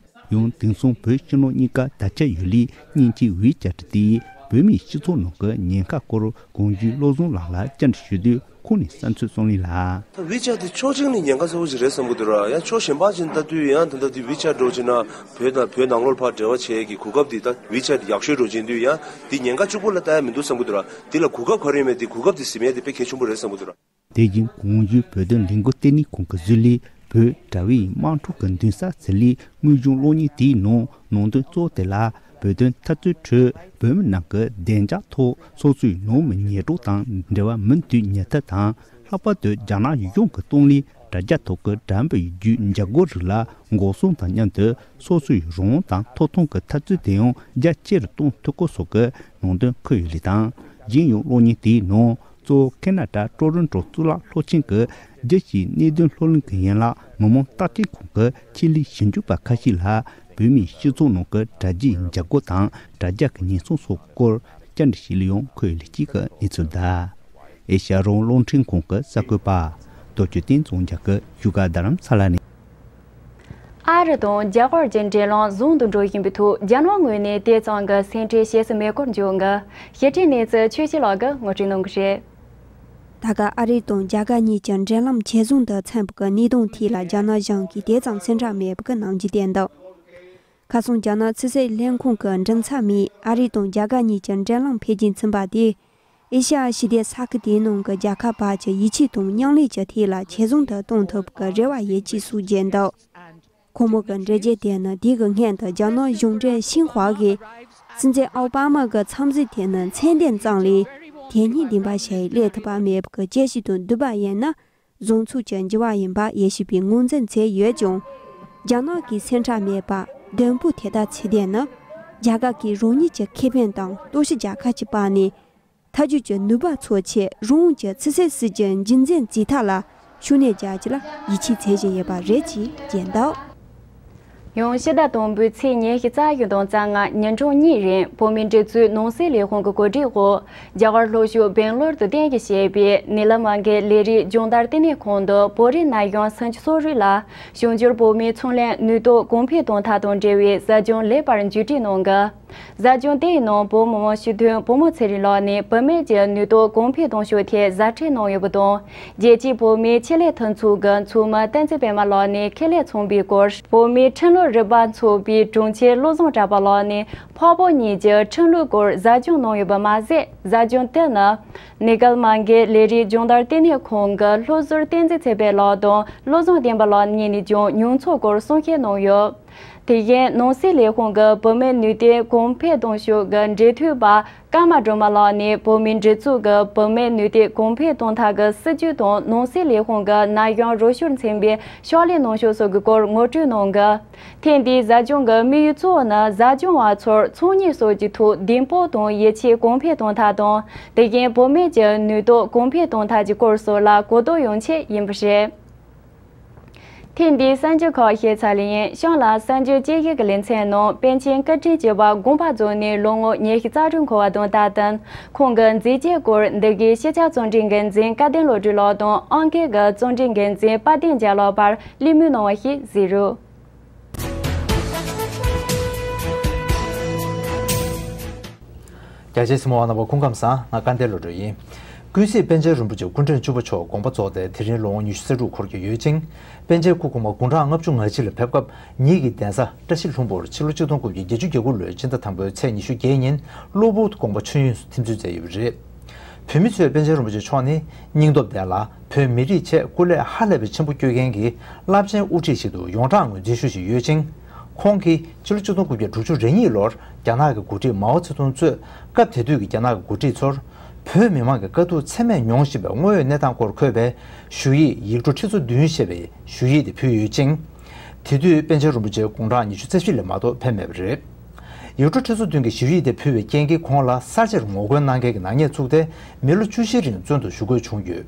ཡང་དེང་སང་བོད་ཕྱི་ནང་གཉིས་ཀ་དར་ཁྱབ་ཡོད་ལས་མཉེན་ཆས་ཝེ་ཅེ་ཊི་དེས་བོད་མིའི་སྤྱི་ཚོགས་ནང་གི་ཉེན་ཁ་སྐོར་གོང་ཞུས་བློ་བཟང་ལགས་ལ་བཅར་འདྲི་ཞུས་དུས་ཁོང་ནས་བསམ་ཚུལ་གསུངས་ལེ་ལ། ད་ཝེ་ཅེ་ཊི་དེ་ཕྱོགས་གཅིག་ནས་ཉེན་ཁ་ཚ་པོ་ཞིག་རེད་བསམ་གི་འདུག་ར། ཡང་ཕྱོགས་གཞན་པ་ཅིག་ལྟ་དུས་ཡང་ད་ལྟ་དེ་ཝེ་ཅེ་ཊི་འདྲ་བོ་བྱས་ན་བོད་དང་བོད་ནང་ལོགས་ཕར་འབྲེལ་བ་བྱེད་ཀྱི་གོ་སྐབས་དེ་ད་ཝེ་ཅེ་ཊི་ཡག་ཤོས་འདྲ་བོ་བྱེད་དུས་ཡང་དེ་ཉེན་ཁ་གཅིག་པོ་ལ་ལྟ་ཡ་མི་འདུག་བསམ་གི་འདུག་ར། དེ་ལ་གོ་སྐབས་ག་རེ་ཡོད་མེད་དེ་གོ་སྐབས་དེ་ཟིན་ཡ་དེ་དཔེ་གལ་ཆེན་པོ་རེད་བསམ་གི་འདུག་ར། དེ་བཞིན་གོང་ཞུས་བོད་དོན་ལས་འགུལ་ལྟེ་གནས་ཁང་གི་གཟུགས་ལས་བོད་དྲ་བའི་དམག་འཁྲུག་གི་མདུན་སར་ཟེར་ལས་དངོས་བྱུང་གློག་བརྙན་དེའི་ནང་ནང་དོན་གཙོ་བོ་དེ་ལ་བོད་དོན་འཐབ་རྩོད་ཁྲོད་བོད་མི་རྣམས་ཀྱི་བདེ་འཇགས་ཐོག་སོ་སོའི་ནང་མི་ཉེ་གྲོགས་དང་འབྲེལ་བ་མུ་མཐུད་གཉེར་ཐབས་དང་ལྷག་པར་དུ་རྒྱ་ནག་གཞུང་གི་སྟངས་ལས་དྲ་རྒྱ་ཐོག་གི་དྲ་འབུ་བརྒྱུད་འཇབ་རྒོལ་རིགས་ལ་འགོག་སྲུང་དང་མཉམ་དུ་སོ་སོའི་རང་དབང་དང་ཐོབ་ཐང་གི་འཐབ་རྩོད་དེ་ཡང་རྒྱ་ཆེ་རུ་གཏོང་ཐུབ་སྐོར་སོགས་ཀྱི་ནང་དོན་འཁོད་ཡོད་ལུགས་དང་། གཞན་ཡང་གློག་བརྙན་དེའི་ནང་གཙོ་བོ་ཁེ་ན་ཌ་ཊོ་རོན་ཊོ་གཙུག་ལག་སློབ་ཆེན་གྱི་རྒྱལ་སྤྱིའི་གནད་དོན་སློབ་གླིང་གི་ཡན་ལག་མི་མང་རྟགས་ཅན་ཁང་གི་ཆེད་ལས་ཞིབ་འཇུག་པ་ཁ་ཤས་ལ་བོད་མིའི་སྤྱི་ཚོགས་ནང་གི་དྲ་རྒྱའི་འཇབ་རྒོལ་དང་དྲ་རྒྱ་གི་ཉེན་སྲུང་སོགས་སྐོར་བཅར་འདྲི་ཞུས་ལུགས་ཡང་འཁོད་ཡོད་ལུགས་ཀྱི་གནས་ཚུལ་གདའ། ཨེ་ཤ་ཡ་རང་དབང་རླུང་འཕྲིན་ཁང་གི་གསར་འགོད་པ་རྡོ་རྗེ་བསྟན་འཛིན་རྒྱ་གར་བཞུགས་སྒར་རྡ་རམ་ས་ལ་ནས། ཨ་རི་དང་རྒྱ་གར་གྱི་འབྲེལ་ལམ་བཟང་དུ་འགྲོ་བཞིན་པའི་ཐོག་རྒྱ་ནག་ངོས་ནས་དེ་ཙམ་གྱི་སེམས་ཁྲལ་བྱེད་སྲོལ་མེད་སྐོར་བརྗོད་འགའ། ཕྱི་དྲིལ་གནས་ཚུལ་ཆོས་སྐྱིད་ལགས་ཀྱིས་ངོ་སྤྲོད་གནང་གི་རེད། ད་ག་ཨ་རི་དང་རྒྱ་གར་གཉིས་ཀྱི་འབྲེལ་ལམ་ཇེ་བཟང་དུ་ཕྱིན་པ་གི་གནད་དོན་ཐད་ལ་རྒྱ་ནག་གཞུང་གིས་དེ་ཙམ་སེམས་ཁྲལ་མེད་པ་གི་རྣམ་འགྱུར་བསྟན་འདུག་ཁ་སང་རྒྱ་ནག་ཕྱི་སྲིད་ལྷན་ཁང་གི་མགྲིན་ཚབ་མིས་ཨ་རི་དང་རྒྱ་གར་གཉིས་ཀྱི་འབྲེལ་ལམ་འཕེལ་རྒྱས་ཕྱིན་པ་དེས། ཨེ་ཤ་ཡ་ཞི་བདེ་ས་ཁུལ་དེའི་ནང་གི་རྒྱལ་ཁབ་བར་གྱི་ཡིད་ཆེས་དང་མཉམ་ལས་ཀྱི་ཐད་ལ་ཇེ་བཟང་དུ་གཏོང་ཐུབ་པའི་རེ་བ་ཡོད་ཅེས་སོགས་བརྗོད་འདུག་ཁོང་མོ་གི་འགྲེལ་བརྗོད་དེ་ནི་དེ་གི་སྔོན་དུ་རྒྱ་ནག་གཞུང་འབྲེལ་ཤིན་ཧྭ་གིས་སྲིད་འཛིན་ཨོ་བྷ་མ་གི་འཚམས་གཟིགས་དེ་ནི་མཚན་ལྡན་ཙམ་ལས་དོན་སྙིང་ལྡན་པ་ཞིག་སླེབས་ཐུབ་པ་མེད་པ་གི་དཔྱད་གཞི་དང་བསྡུར་བ་ཡིན་ན། བཟང་ཕྱོགས་ཀྱི་འགྱུར་བ་ཡིན་པ་དབྱེ་ཞིབ་པས་ངོས་འཛིན་མཛད་ཡོད་ཀྱང་། རྒྱ་ནག་གིས་སེམས་ཁྲལ་མེད་པར་བདུན་པོ་དེ་ལྟར་བྱེད་དེ་ནི། རྒྱ་གར་གྱི་རང་ཉིད་ཀྱི་ཁེ་ཕན་དང་སྟོབས་ཤུགས་རྒྱལ་ཁབ་ཀྱི་བར་ནས་ཐག་གཅོད་ཀྱི་ནུས་པ་འཚོལ་ཆེད་རང་དབང་གི་ཕྱི་སྲིད་སྲིད་ཇུས་རྒྱུན་འཛིན་བྱེད་ཐབས་ལ་ཤུགས་སྣོན་རྒྱག་རྒྱུ་ལ་ཡིད་ཆེས་མཛད་བཞིན་ཡོད་པ་རེད་ཅེས་བརྗོད་འདུག་ཡང་ཕྱི་ཟླ་དང་པོའི་ཚེས་ཉི་ཤུ་རྩ་བཞི་དང་རྩ་ལྔ་ཉིན་གྲངས་གཉིས་རིང་བོད་མིའི་སྒྲིག་འཛུགས་ནང་སྲིད་ལས་ཁུངས་ཀྱི་གོ་སྒྲིག་འོག་རྒྱ་གར་ལྷོ་ཕྱོགས་སྦེང་ལོར་དུ་རྟེན་གཞི་བྱས་པའི་ནི་ལ་མ་གའི་ལས་རིགས་སྦྱོང་བརྡར་ལྟེ་གནས་ཁང་དུ་བོད་རིགས་ན་གཞོན་སུམ་ཅུ་སོ་དྲུག་ལ་གཞུང་འབྱོར་བོད་མིའི་ཚོང་ལས་ནུས་སྟོབས་གོང་འཕེལ་གཏོང་ཐབས་དང་འབྲེལ་བའི་ཟབ་སྦྱོང་ལེགས་པར་མཇུག་སྒྲིལ་གནང་གི། གཟའ་སྦྱོང་དེའི་ནང་བོད་མི་མང་སྤྱི་འཐུས་བུ་མོ་ཚེ་རིང་ལགས་ནས་བུད་མེད་ཀྱི་ནུས་སྟོབས་གོང་འཕེལ་གཏོང་ཕྱོགས་ཐད་ཟབ་ཁྲིད་གནང་ཡོད་པ་དང་། རྒྱལ་སྤྱིའི་བོད་མིའི་ཆེད་ལས་མཐུན་ཚོགས་ཀྱི་ཚོགས་མི་བསྟན་འཛིན་པད་མ་ལགས་ནས་ཁེ་ལས་ཚོང་པའི་སྐོར། བོད་མིའི་ཁྲིམས་ལུགས་རིག་པ་ཚོགས་པའི་དྲུང་ཆེ་བློ་བཟང་གྲགས་པ་ལགས་ནས་འཕགས་བོད་གཉིས་ཀྱི་ཁྲིམས་ལུགས་སྐོར་ཟབ་སྦྱོང་གནང་ཡོད་པ་མ་ཟད། ཟབ་སྦྱོང་དེ་ནི་ནི་གལ་མ་གི་ལས་རིགས་སྦྱོང་བརྡར་ལྟེ་གནས་ཁང་གི་སློབ་ཟུར་བསྟན་འཛིན་ཚེ་འཕེལ་ལགས་དང་བློ་བཟང་བསྟན་པ་ལགས་གཉིས་ནས་ཀྱང་མྱོང་ཚོར་སྐོར་གསུང་བཤད་གནང་ཡོད། དེ་བཞིན་ནང་སྲིད་ལས་ཁུངས་ཀྱི་བུད་མེད་ནུས་སྟོབས་གོང་འཕེལ་གཏོང་ཕྱོགས་ཀྱི་འབྲེལ་མཐུད་པ་ཀརྨ་སྒྲོལ་མ་ལགས་ནས་བོད་མིའི་སྒྲིག་འཛུགས་ཀྱི་བུད་མེད་ནུས་སྟོབས་གོང་འཕེལ་གཏོང་ཐབས་ཀྱི་སྲིད་ཇུས་དང་ནང་སྲིད་ལས་ཁུངས་ཀྱི་ན་གཞོན་རོགས་སྐྱོར་ཚན་པའི་ཕྱག་ལས་གནང་ཕྱོགས་སོགས་ཀྱི་སྐོར་ངོ་སྤྲོད་གནང་གི། ཐེངས་འདིའི་ཟབ་སྦྱོང་གི་དམིགས་ཡུལ་གཙོ་བོ་ནི་ཟབ་སྦྱོང་བ་ཚོར་ཚོང་གཉེར་སོགས་ཀྱི་ཐོག་གདེང་སྤོབས་དང་ཡིད་ཆེས་གོང་འཕེལ་གཏོང་ཐབས་དང་། དེ་བཞིན་བུད་མེད་ཀྱི་ནུས་སྟོབས་གོང་འཕེལ་གཏོང་ཐབས་ཀྱི་སྐོར་སོགས་ལ་གོ་རྟོགས་ཡོང་ཆེད་ཡིན་པ་རེད། ཐེངས་འདིའི་གསར་འགྱུར་ཁག་ཤེས་ཚར་ལེ་ཡིན། བྱང་ལ་གསར་འགྱུར་དཔྱད་ཞིབ་ཀྱི་ལེ་ཚན་ནང་པཎ་ཆེན་སྐུ་ཕྲེང་བཅུ་པ་དགོངས་པ་རྫོགས་ནས་ལོ་ངོ་ཉི་ཤུ་རྩ་དྲུག་འཁོར་བ་དང་སྟབས་བསྟུན། ཁོང་གི་མཛད་རྗེས་སྐོར་འདི་གའི་ཕྱི་ཕྱོགས་རྩོམ་སྒྲིག་འགན་འཛིན་སྐལ་ལྡན་བློ་གྲོས་ལགས་དང་ཨང་སྐད་ཀྱི་རྩོམ་སྒྲིག་འགན་འཛིན་དཔལ་ལྡན་རྒྱལ་ལགས་བར་གླེང་མོལ་གནང་བ་ཞིག་གཟིགས་རོགས། རྒྱ་ཆེའི་གསན་མཁན་རྣམ་པ་སྐུ་ཁམས་བཟང་། ང་སྐལ་ལྡན་བློ་གྲོས་ཡིན། ཀུན་གཟིགས་པཎ་ཆེན་རིན་པོ་ཆེ་སྐུ་ཕྲེང་བཅུ་པ་མཆོག་དགོངས་པ་རྫོགས་ཏེ་དེ་རིང་ལོ་ངོ་ཉི་ཤུ་རྩ་དྲུག་འཁོར་གྱི་ཡོད་ཅིང་། པཎ་ཆེན་སྐུ་གོང་མ་དགུང་གྲངས་ལྔ་བཅུ་ང་གཅིག་ལ་ཕེབས་སྐབས་ཉིད་ཀྱི་གདན་ས་བཀྲ་ཤིས་ལྷུན་པོར་ཕྱི་ལོ་ཆིག་སྟོང་དགུ་བརྒྱ་བརྒྱད་ཅུ་གྱ་དགུ་ལོའི་ཕྱི་ཟླ་དང་པོའི་ཚེས་ཉི་ཤུ་བརྒྱད་ཉིན་གློ་བུར་དུ་དགོངས་པ་ཆོས་དབྱིངས་སུ་ཐིམ་ཚུལ་མཛད་ཡོད་པ་རེད། བོད་མི་ཚོས་པཎ་ཆེན་རིན་པོ་ཆེ་མཆོག་ནི་སྙིང་སྟོབས་ལྡན་ལ་བོད་མི་རིགས་ཆེད་སྐུ་ལས་ཧ་ལས་པའི་ཆེན་པོ་བསྐྱོད་མཁན་གྱི་རླབས་ཆེན་དབུ་ཁྲིད་ཞིག་ཏུ་ཡོངས་གྲགས་ངོས་འཛིན་ཞུ་བཞིན་ཡོད་ཅིང་། ཁོང་གིས་ཕྱི་ལོ་ཆིག་སྟོང་དགུ་བརྒྱ་དྲུག་ཅུ་རེ་གཉིས་ལོར་རྒྱ་ནག་གི་འགོ་ཁྲིད་མའོ་ཙེ་ཏུང་གཙོས་སྐབས་དེ་དུས་ཀྱི་རྒྱ་ནག་གི་འགོ་ཁྲིད་ཚོར་བོད་མི་མང་གི་དཀའ་སྡུག་ཚད་མེད་མྱོང་བཞིན་པའི་དངོས་ཡོད་གནས་སྟངས་སྐོར་འཁོད་པའི་ཞུ་ཡིག་ཡིག་འབྲུ་ཁྲི་ཚོ་བདུན་ཞེས་པའི་ཞུ་ཡིག་དེ་ཕུལ་ཡོད་ཅིང་། དེ་དུས་པཎ་ཆེན་རིན་པོ་ཆེ་དགུང་གྲངས་ཉི་ཤུ་རྩ་བཞི་ལས་མ་གཏོགས་ཕེབས་མེད་པ་རེད། ཡིག་འབྲུ་ཁྲི་ཚོ་བདུན་གྱི་ཞུ་ཡིག་དེ་ཕུལ་བའི་རྐྱེན་གྱིས་ཁོང་ལ་གསར་བརྗེར་ངོ་རྒོལ་གནང་མཁན་གྱི་ནག་ཉེས་ཚུགས་ཏེ་མི་ལོ་བཅུ་བཞི་རིང་བཙོན་དུ་བཞུགས་དགོས་བྱུང་ཡོད།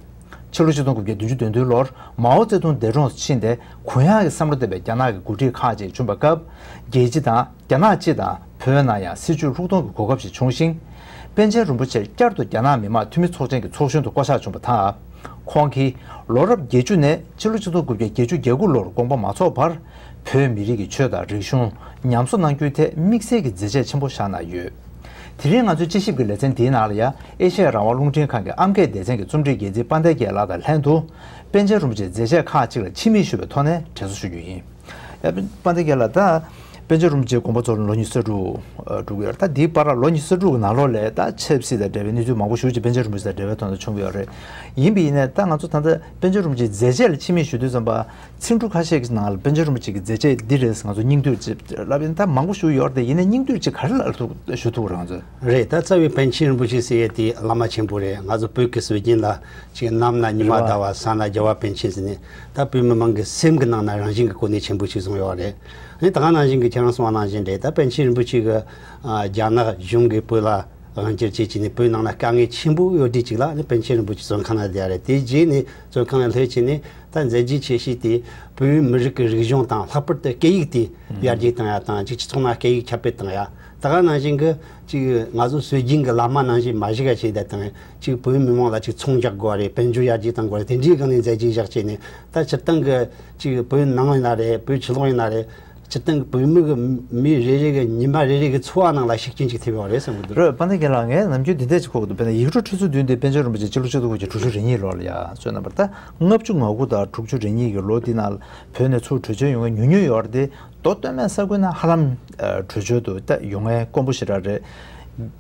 ཕྱི་ལོ་ཆིག་སྟོང་དགུ་བརྒྱ་བདུན་ཅུ་དོན་བདུན་ལོར་མའོ་ཙེ་ཏུང་འདས་གྲོངས་སུ་ཕྱིན་ཏེ་གུ་ཡངས་ཀྱི་བསམ་བློ་ལྡན་པའི་རྒྱ་ནག་གི་འགོ་ཁྲིད་ཁག་ཅིག་བྱུང་བའི་སྐབས་རྒྱལ་སྤྱི་དང་རྒྱ་ནག་སྤྱི་དང་བོད་ནང་ཡང་སྲིད་བྱུས་ལྷུག་གཏོང་གི་གོ་སྐབས་ཤིག་བྱུང་ཞིང་། པཎ་ཆེན་རིན་པོ་ཆེར་བསྐྱར་དུ་རྒྱ་ནག་མི་དམངས་འཐུས་མི་ཚོགས་ཆེན་གྱི་ཚོགས་གཞོན་དུ་བསྐོ་གཞག་བྱུང་བ་དང་། ཁོང་གིས་ལོ་རབས་བརྒྱད་ཅུ་ནས་ཕྱི་ལོ་ཆིག་སྟོང་དགུ་བརྒྱ་བརྒྱད་ཅུ་གྱ་དགུ་ལོར་དགོངས་པ་མ་རྫོགས་བར་བོད་མི་རིགས་ཀྱི་ཆོས་དང་རིག་གཞུང་ཉམས་གསོ་གནང་རྒྱུའི་ཐད་དམིགས་བསལ་གྱི་མཛད་རྗེས་ཆེན་པོ་བཞག་གནང་ཡོད། དེ་རིང་ང་ཚོའི་དཔྱད་ཞིབ་ཀྱི་ལེ་ཚན་འདིའི་ནང་ལ་ཡང་ཨེ་ཤེ་ཡ་རང་དབང་རླུང་འཕྲིན་ཁང་གི་ཨམ་སྐད་སྡེ་ཚན་གྱི་རྩོམ་སྒྲིག་འགན་འཛིན་དཔལ་ལྡན་རྒྱལ་ལགས་དང་ལྷན་དུ་པཎ་ཆེན་རིན་པོ་ཆེའི་མཛད་རྗེས་ཁག་ཅིག་ལ་ཕྱི་མིག་ཞུ་བའི་ཐོག་ནས་དྲན་གསོ་ཞུ་རྒྱུ་ཡིན། ཡ། དཔལ་ལྡན་རྒྱལ་ལགས། ད་པཎ་ཆེན་རིན་པོ་ཆེ་དགོངས་པ་རྫོགས་ལ་ལོ་ཉི་ཤུ་རྩ་དྲུག་འགྲོ་གི་ཡོད་རེད། ད་འདིའི་བར་ལ་ལོ་ཉི་ཤུ་རྩ་དྲུག་གི་ནང་ལོགས་ལ་ད་ཆབ་སྲིད་དང་འབྲེལ་བའི་གནས་ཚུལ་མང་པོ་ཞེ་པོ་ཅིག་པཎ་ཆེན་རིན་པོ་ཆེ་དང་འབྲེལ་བའི་ཐོག་ནས་བྱུང་གི་ཡོད་རེད། ཡིན་པ་ཡིན་ནའི་ད་ང་ཚོ་ད་ལྟ་པཎ་ཆེན་རིན་པོ་ཆེའི་མཛད་རྗེས་ལ་ཕྱི་མིག་ཞུ་དུས་ཙམ་པ། ཚིག་འབྲུ་ཁ་ཤས་ཀྱི་ནང་ལ་པཎ་ཆེན་རིན་པོ་ཆེ་གི་མཛད་རྗེས་འདི་རེད་ཟེར་ང་ཚོ་སྙིང་བསྡུས་ཅིག་ལབ་ཡིན། ད་མང་པོ་ཞིག་ཡོད་རེད་དེ། ཡིན་ནའི་སྙིང་བསྡུས་ཅིག་ག་རེ་ལབ་ཐུབ་ཞུ་ཐུབ་རང་ཚོས། རེད། ད་རྩ་བའི་པཎ་ཆེན་རིན་པོ་ཆེ་ཟེར་ཡས་དེ་བླ་མ་ཆེན་པོ་རེད། ང་ཚོ་བོད་ཀྱི་སྲོལ་རྒྱུན་ལ་ཅིག་ནམ་ན་ཉི་མ་ཟླ་བ། ས་ན་རྒྱལ་བ་པཎ་ཆེན་ཟེར་ནས་ད་བོད་མི་མང་གི་སེམས་ཀྱི་ནང་ན་རང་བཞིན་གྱི་གོ་གནས་ཆེན་པོ་ཞིག་བཟུང་ཡོད་རེད། ཨ་ནི་ད་ག་ནང་བཞིན་གྱི་ཁྱེད་རང་གསུངས་པ་ནང་བཞིན་རེད། ད་པཎ་ཆེན་རིན་པོ་ཆེ་གི་ཨ་རྒྱ་ནག་གཞུང་གིས་བོད་ལ་དབང་བསྒྱུར་བྱས་བྱས་ནས་བོད་ནང་ན་དཀའ་ངལ་ཆེན་པོ་ཡོད་དུས་ཅིག་ལ་ནི་པཎ་ཆེན་རིན་པོ་ཆེ་བཙོན་ཁང་ལ་བསྡད་ཡ་རེད། དེ་རྗེས་ནས་བཙོན་ཁང་ལ་སླེབས་བྱས་ནས་ད་མཛད་རྗེས་ཆེ་ཤོས་དེ་བོད་མི་རིགས་ཀྱི་རིག་གཞུང་དང་ལྷག་པར་དུ་སྐད་ཡིག་དེ་ཡར་རྒྱས་བཏང་ཡ་དང་། ཅིག་སྤྱི་ཚོགས་ནང་སྐད་ཡིག་ཁྱབ་སྤེལ་བཏང་ཡ། ད་ག་ནང་བཞིན་གྱི་ཅིག་ང་ཚོ་སྲོལ་རྒྱུན་གྱི་བླ་མ་ནང་བཞིན་མ་བཞུགས་ཡ་བྱས་བསྡད་དང་། ཅིག་བོད་མི་མང་ལ་ཅིག་ཚོང་རྒྱག་དགོས་རེད། དཔལ་འབྱོར་ཡར་རྒྱས་གཏང་དགོས་རེད། དེ་འདྲའི་སྒང་ནས་མཛད་རྗེས་བཞག་བྱས་ནས་ད་སྤྱིར་བཏང་གི་ཅིག་བོད་ནང་ཡིན་ན་རེད། བོད་ཕྱི་ལོགས་ཡིན་ན་རེད། སྤྱིར་བཏང་གི་བོད་མི་གི་མི་རེ་རེ་གི་ཉི་མ་རེ་རེ་གི་འཚོ་བ་ནང་ལ་ཤུགས་རྐྱེན་ཅིག་ཐེབས་ཡོད་རེད་བསམ་གི་འདུག་རེད། དཔལ་ལྡན་རྒན་ལགས། ངས་ནམ་རྒྱུན་འདི་འདྲ་ཅིག་གོ་གི་འདུག་དཔེར་ན་ཡིག་འབྲུ་ཁྲི་ཚོ་བདུན་དེ་པཎ་ཆེན་རིན་པོ་ཆེ་སྤྱི་ལོ་ཆིག་སྟོང་དགུ་བརྒྱ་དྲུག་ཅུ་རེ་གཉིས་ལོ་ལ་ཡ་བཙོན་གནང་བ་རེད། ད་ལྔ་བཅུ་ང་དགུ་དང་དྲུག་ཅུ་རེ་གཉིས་ཀྱི་ལོ་འདི་ནང་ལ་བོད་ནས་ཚུར་བྲོས་བྱོལ་ཡོང་མཁན་ཉུང་ཉུང་ཡོད་རེད་དེ། མདོ་སྟོད་སྨད་ས་ཁུལ་ནང་ཧ་ལམ་ཨ་བྲོས་བྱོལ་དུ་ད་ཡོང་མཁན་དཀོན་པོ་ཞེ་དྲག་རེད།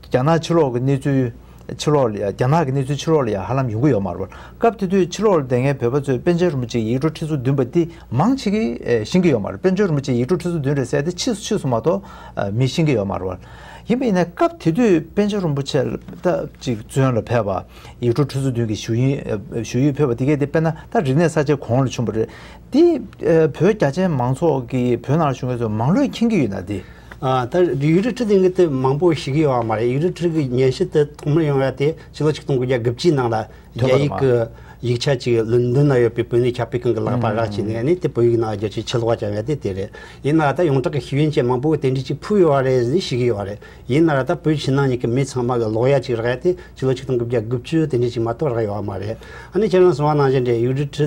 རྒྱ་ནག་ཕྱི་ལོགས་ཀྱི་གནས་ཚུལ་ཕྱི་ལོགས་ལ་ཡ། རྒྱ་ནག་གི་གནས་ཚུལ་ཕྱི་ལོགས་ལ་ཡ་ཧ་ལམ་ཡོང་གི་ཡོད་མ་རེད་པ། སྐབས་དེ་དུས་ཕྱི་ལོགས་ལ་བསྡད་མཁན་བོད་པ་ཚོས་པཎ་ཆེན་རིན་པོ་ཆེའི་ཡིག་འབྲུ་ཁྲི་ཚོ་བདུན་པ་འདི་མང་ཆེ་གིས་ཨེ་ཤེས་ཀྱི་ཡོད་མ་རེད། པཎ་ཆེན་རིན་པོ་ཆེའི་ཡིག་འབྲུ་ཁྲི་ཚོ་བདུན་རེད་ཟེར་ཏེ་ཕྱིས་སུ་ཕྱིས་སུ་མ་གཏོགས་ཨ་མིས་ཤེས་ཀྱི་ཡོད་མ་རེད་པ། ཡིན་པ་ཡིན་ན་སྐབས་དེ་དུས་པཎ་ཆེན་རིན་པོ་ཆེ་ད་ཅིག་བཙོན་ལ་ཕེབས་པ། ཡིག་འབྲུ་ཁྲི་ཚོ་བདུན་གྱི་ཞུ་ཡིག་ཨེ་ཞུ་ཡིག་ཕུལ་བ་དེ་གས་དེ་དཔེར་ན་ད་རིག་གནས་གསར་བརྗེ་གོང་ལ་བྱུང་བ་རེད། དེ་ཨེ་བོད་རྒྱ་ཆེ་མང་ཚོགས་ཀྱིས་བོད་ནང་ལ་བཞུགས་མཁན་ཚོས་མང་ལོས་མཁྱེན་གྱི་ཡོད་ན་དེ། ཨ། ད་ཡིག་འབྲུ་ཁྲི་དེ་ངས་དེ་མང་པོ་ཤེས་ཀྱི་ཡོད་མ་རེད། ཡིག་འབྲུ་ཁྲི་གི་སྙན་ཞུ་དེ་ཐོག་མར་ཡོང་ཡ་དེ་ཕྱི་ལོ་ཆིག་སྟོང་དགུ་བརྒྱ་དགུ་བཅུའི་ནང་ལ་ཐོན་པ་རེད་པ། རྒྱ་ཡིག་གི་ཡིག་ཆ་ཅིག་ལོན་ཌོན་ན་ཡོད་པའི་བོད་མིའི་ཁྱབ་སྤེལ་ཁང་གི་ལག་པར་རག་བྱས་ནས་ཨ་ནི་དེ་བོད་ཡིག་ནང་བསྒྱུར་བྱས་ཕྱི་ལོགས་བརྒྱབ་ཡ་དེ་དེ་རེད། ཡིན་ན་ད་ཡོངས་གྲགས་ཀྱི་ཤེས་ཡོན་ཅན་མང་པོ་གིས་དེ་འདྲ་ཅིག་ཕུལ་ཡོད་རེད་ཟེར་ཤེས་ཀྱི་ཡོད་རེད། ཡིན་ན་ར་ད་བོད་ཕྱི་ནང་གཉིས་ཀྱི་མི་ཚང་མ་གིས་ཀློག་ཡ་ཅིག་རག་ཡ་དེ་ཕྱི་ལོ་ཆིག་སྟོང་དགུ་བརྒྱ་དགུ་བཅུ་དེ་འདྲ་ཅིག་མ་གཏོགས་རག་ཡོད་མ་རེད། ཨ་ནི་ཁྱེད་རང་གསུངས་པ་ནང་བཞིན་རེད། ཡིག་འབྲུ་ཁྲི་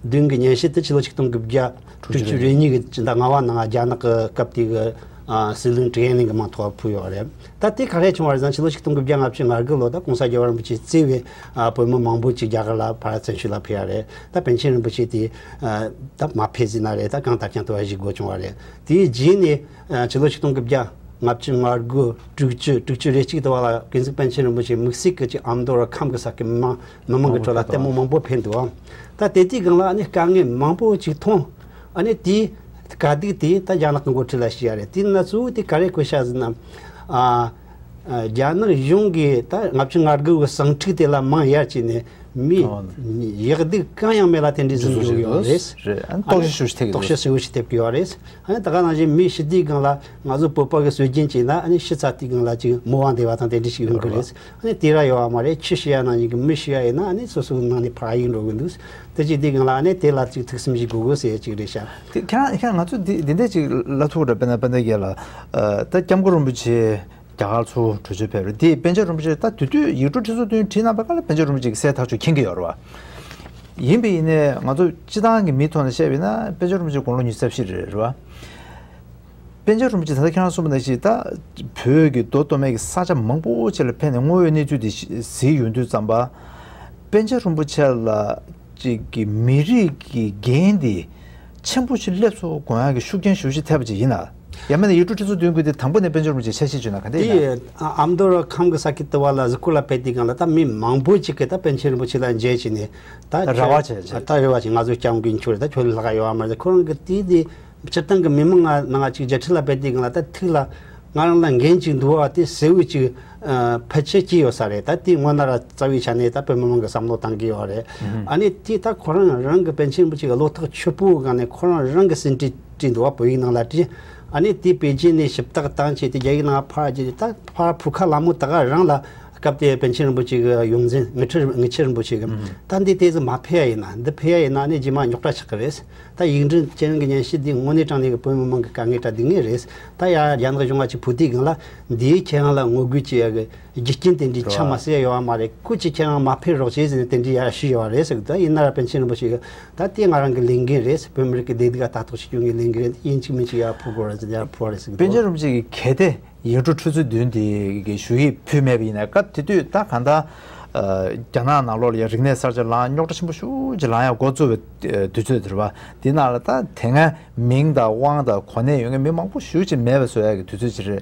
བདུན་གྱི་སྙན་ཞུ་དེ་ཕྱི་ལོ་ཆིག་སྟོང་དགུ་བརྒྱ་དྲུག་ཅུ་རེ་གཉིས་ཀྱི་ཟླ་ལྔ་པ་ནང་རྒྱ་ནག་གི་སྐབས་དེ་གི་ ཨ་སྲིད་བློན་ཀྲི་ཡན་ལིན་གྱི་མིང་ཐོག་ཕུལ་ཡོད་རེད། ད་དེ་ག་རེ་བྱུང་བ་རེད་ཟེར་ན། ཕྱི་ལོ་ཆིག་སྟོང་དགུ་བརྒྱ་ལྔ་བཅུ་ང་དགུ་ལོ་ད་༸གོང་ས་རྒྱལ་བ་རིན་པོ་ཆེས་གཙོས་པའི་ཨ་བོད་མི་མང་པོ་ཅིག་རྒྱ་གར་ལ་ཕར་བཙན་བྱོལ་ལ་ཕེབས་ཡ་རེད། ད་པཎ་ཆེན་རིན་པོ་ཆེ་དེ་ཨ་ད་མ་ཕེབས་ཟིན་ན་རེད། ད་གང་ལྟར་ཀྱང་དུ་བ་ཞིག་དགོས་བྱུང་བ་རེད། དེའི་རྗེས་ནས་ཨ་ཕྱི་ལོ་ཆིག་སྟོང་དགུ་བརྒྱ་ལྔ་བཅུ་ང་དགུ་དྲུག་ཅུ་དྲུག་ཅུ་རེ་གཅིག་དུ་བ་ལ་ཀུན་གཟིགས་པཎ་ཆེན་རིན་པོ་ཆེ་དམིགས་བསལ་གྱི་ཅིག་ཨ་མདོ་ར་ཁམས་ཀྱི་ས་ཁུལ་མི་མང་མི་མང་གི་ཁྲོད་ལ་ལྟད་མོ་མང་པོ་ཕེབས་འདུག་ད་དེ་དུས་སྒང་ལ་ཨ་ནི་དཀའ་ངལ་མང་པོ་ཅིག་མཐོང་། ཨ་ནི་དེའི་དཀའ་སྡུག་དེ་ད་རྒྱ་ནག་གི་འགོ་ཁྲིད་ལ་ཞུས་ཡ་རེད། དེ་ན་གཙོ་བོ་དེ་ག་རེ་གོ་ཤག་ཟེར་ན། ཨ་ཨ་རྒྱ་ནག་གཞུང་གིས་ད་ལྔ་བཅུ་ང་དགུ་གི་ཟིང་འཁྲུག་དེ་ལ་མིང་ཡར་བཅད་ནས་མི་ཨོ་ཡག་སྡུག་གང་ཡང་མེད་ལ་དེ་འདྲའི་བཟོ་འཇུག་ཡོད་རེད། རེད། ཨ་ནི་ཨ་ནི་རྟོག་ཞིབ་ཞིབ་ཐེབས་རྟོག་ཞིབ་ཞིབ་ཐེབས་ཀྱི་ཡོད་རེད། ཨ་ནི་ད་ག་ནང་བཞིན་མི་ཤི་དུས་སྒང་ལ་ང་ཚོ་བོད་པ་གི་སྲོལ་རྒྱུན་བྱས་ན་ཨ་ནི་ཤི་ཚར་དུས་སྒང་ལ་ཅིག་མོ་བ་འདེབས་པ་དང་དེ་འདྲ་ཞིག་ཡོང་གི་རེད། ཨ་ནི་དེ་ར་ཡོད་བ་མ་རེད། ཁྱི་ཤི་ཡ་ནང་བཞིན་གྱི་མི་ཤི་ཡ་ཡིན་ན་ཨ་ནི་སོ་སོའི་ནང་ནས་ཕར་གཡུག་འགྲོ་གི་འདུག་དེ་བྱེད་དུས་སྒང་ལ་ཨ་ནི་དེ་ལ་ཅིག་ཐུགས་བསམ་ཞིག་དགོས་དགོས་ཟེར་ཡ་ཅིག་རེད་ཤག་དེ་ཁྱེད་རང་ཁྱེད་རང་ང་ཚོ་འདི་འདི་འདྲ་ཅིག་ལབ་ཐུབ་རེད། དཔེར་ན་དཔེར་ན་རྒྱ་ལ་ཨ་ད་སྐྱབས་མགོན་རིན་པོ་ཆེ་རྒྱ་གར་ཚུར་བྲོས་བྱོལ་ཕེབས་རེད། དེ་པཎ་ཆེན་རིན་པོ་ཆེ་ད་དེ་དུས་ཡིག་འབྲུ་ཁྲི་ཚོ་བདུན་བྲིས་གནང་པའི་སྐབས་ལ་པཎ་ཆེན་རིན་པོ་ཆེ་གི་གསལ་ཐག་ཆོད་མཁྱེན་གྱི་ཡོད་རེད་བ། ཡིན་པས་ཡིན་ནའི་ང་ཚོ་སྤྱི་བཏང་གི་མིའི་ཐོག་ནས་བཤད་པ་ཡིན་ན་པཎ་ཆེན་རིན་པོ་ཆེ་དགུང་ལོ་ཉི་ཤུ་རྩ་བཞི་རེད་རེད་བ། པཎ་ཆེན་རིན་པོ་ཆེ་ད་ལྟ་ཁྱེད་རང་གསུངས་པ་ནང་བཞིན་ད་བོད་ཀྱི་མདོ་སྟོད་སྨད་ཀྱི་ས་ཆ་མང་པོ་ཅིག་ལ་ཕེབས་ནས་དངོས་ཡོད་གནས་ཚུལ་འདི་གཟིགས་ཡོང་དུས་ཙམ་པ། པཎ་ཆེན་རིན་པོ་ཆེ་ལ་ཅིག་གི་མི་རིགས་ཀྱི་འགན་འདི་ཆེན་པོ་ཞིག་སླེབས་སོང་དགོངས་ཡག་གི་ཤུགས་རྐྱེན་ཞེ་པོ་ཅིག་ཐེབས་པ་ཅིག་ཡིན་ན། ཡང་མིན་ན་ཡིག་འབྲུ་ཁྲི་ཚོ་བདུན་གྱི་དེ་དང་པོ་ནས་པཎ་ཆེན་རིན་པོ་ཆེ་ཆ་ཤས་བཅོས་ན་ག་འདྲ་ཡིན་ན། དེ་ཨ་མདོ་ར་ཁམས་ཀྱི་ས་ཁུལ་དུ་བ་ལ་གཟིགས་སྐོར་ལ་ཕེབས་དུས་སྒང་ལ་ད་མི་མང་པོ་ཅིག་གིས་ད་པཎ་ཆེན་རིན་པོ་ཆེ་ལ་མཇལ་བྱས་ནས་ད་རེ་བ་བྱས། ད་རེ་བ་བྱས། ང་ཚོ་སྐྱབས་མགོན་མཆོག་རེད། ད་ཁྱོད་ལ་ལྷག་ཡོད་བ་མ་རེད། ཁོ་རང་གི་དེ་དེ་སྤྱིར་བཏང་གི་མི་མང་ང་ནང་ཅིག་མཇལ་འཕྲད་ལ་ཕེབས་དུས་སྒང་ལ་ད་ཐུགས་ལ་ང་རང་ལ་འགན་ཅིག་འདུག་བ་དེ་གསལ་བོ་ཅིག་ཨ་ཕལ་ཆེར་སྐྱེས་ཡོད་ས་རེད། ད་དེ་དངོས་གནས་ར་རྩ་བའི་ཆ་ནས་ད་བོད་མི་མང་གི་བསམ་བློ་བཏང་གི་ཡོད་རེད། ཨ་ནི་དེ་ད་ཁོ་རང་རང་གི་པཎ་ཆེན་རིན་པོ་ཆེ་གི་བློ་ཐག་ཆོད་པོའི་སྒང་ནས་ཁོ་རང་རང་གི་ཟིན་བྲིས་བྲིས་འདུག་བ། བོད་ཡིག་ནང་ལ་བྲིས། ཨ་ནི་དེ་པེ་ཅིན་ནས་ཞིབ་བརྟག་བཏང་བྱས་ཏེ་རྒྱ་ཡིག་ནང་ཕར་བརྗེས་ཏེ་ད་ཕར་བོད་ཁ་ལ་མོ་ད་ག་རང་ལ་སྐབས་དེ་པཎ་ཆེན་རིན་པོ་ཆེ་གི་ཡོངས་འཛིན་དངུལ་ཁྲི་དངུལ་ཆུ་རིན་པོ་ཆེ་གི་ད་འདི་དེ་ཚོ་མ་ཕེབས་ཡ་ཡིན་ན། འདི་ཕེབས་ཡ་ཡིན་ན་ཨ་ནི་རྗེས་མ་རྙོག་དྲ་ཆགས་ཀྱི་རེད། ད་ཡིག་འབྲུ་ཁྱེད་རང་གི་སྙན་ཞུ་འདི་དངོས་གནས་དྲང་གནས་ཀྱི་བོད་མི་མང་གི་དཀའ་ངལ་འཕྲད་སྡོད་མཁན་རེད། ད་ཡ་རྒྱ་ནག་གཞུང་ང་ཅིག་ཕུད་དུས་སྒང་ལ་འདིའི་ཁྱེད་རང་ལ་ངོ་རྒོལ་བྱེད་ཡ་གི་རྒྱུ་རྐྱེན་དེ་འདྲའི་ཆགས་མ་སྲིད་ཡ་ཡོད་བ་མ་རེད། སྐུ་མཁྱེན་ཁྱེད་རང་མ་ཕེབས་རོགས་བྱེད་ཟེར་ནས་དེ་འདྲའི་ཡར་ཞུས་ཡོད་རེད་ཟེར་གི་འདུག་ཡིན་ན་ར་པཎ་ཆེན་རིན་པོ་ཆེ་གི་ད་དེ་ང་རང་གི་ལས་འགན་རེད། བོད་མི་རིགས་ཀྱི་བདེ་སྡུག་ལ་ལྟ་རྟོག་བྱེད་རྒྱུ་ངའི་ལས་འགན་རེད། ཡིན་གཅིག་མིན་གཅིག་ཡར་ཕུད་དགོས་རེད་ཟེར་ཡར་ཕུད་རེད་ཟེར་གི་འདུག་པཎ་ཆེན་རིན་པོ་ཆེ་གི་གལ་ཏེ་ཡིག་འབྲུ་ཁྲི་ཚོ་བདུན་དེ་གི་ཞུ་ཡིག་ཕུལ་མེད་པ་ཡིན་ན། སྐབས་དེ་དུས་ད་གང་ལྟར་ཨ་རྒྱ་ནག་ནང་ལོགས་ལ་ཡང་རིག་གནས་གསར་བརྗེ་ལངས། རྙོག་དྲ་ཆེན་པོ་ཞེ་པོ་ཅིག་ལངས་ཡ་འགོ་བཙུགས་པའི་དུས་ཚོད་དེ་རེད་བ། དེ་ནང་ལ་ད་དེ་སྔ་མིང་དང་དབང་དང་གོ་གནས་ཡོད་མཁན་མི་མང་པོ་ཞེ་པོ་ཅིག་མེད་པ་བཟོ་ཡ་གི་དུས་ཚོད་ཅིག་རེད།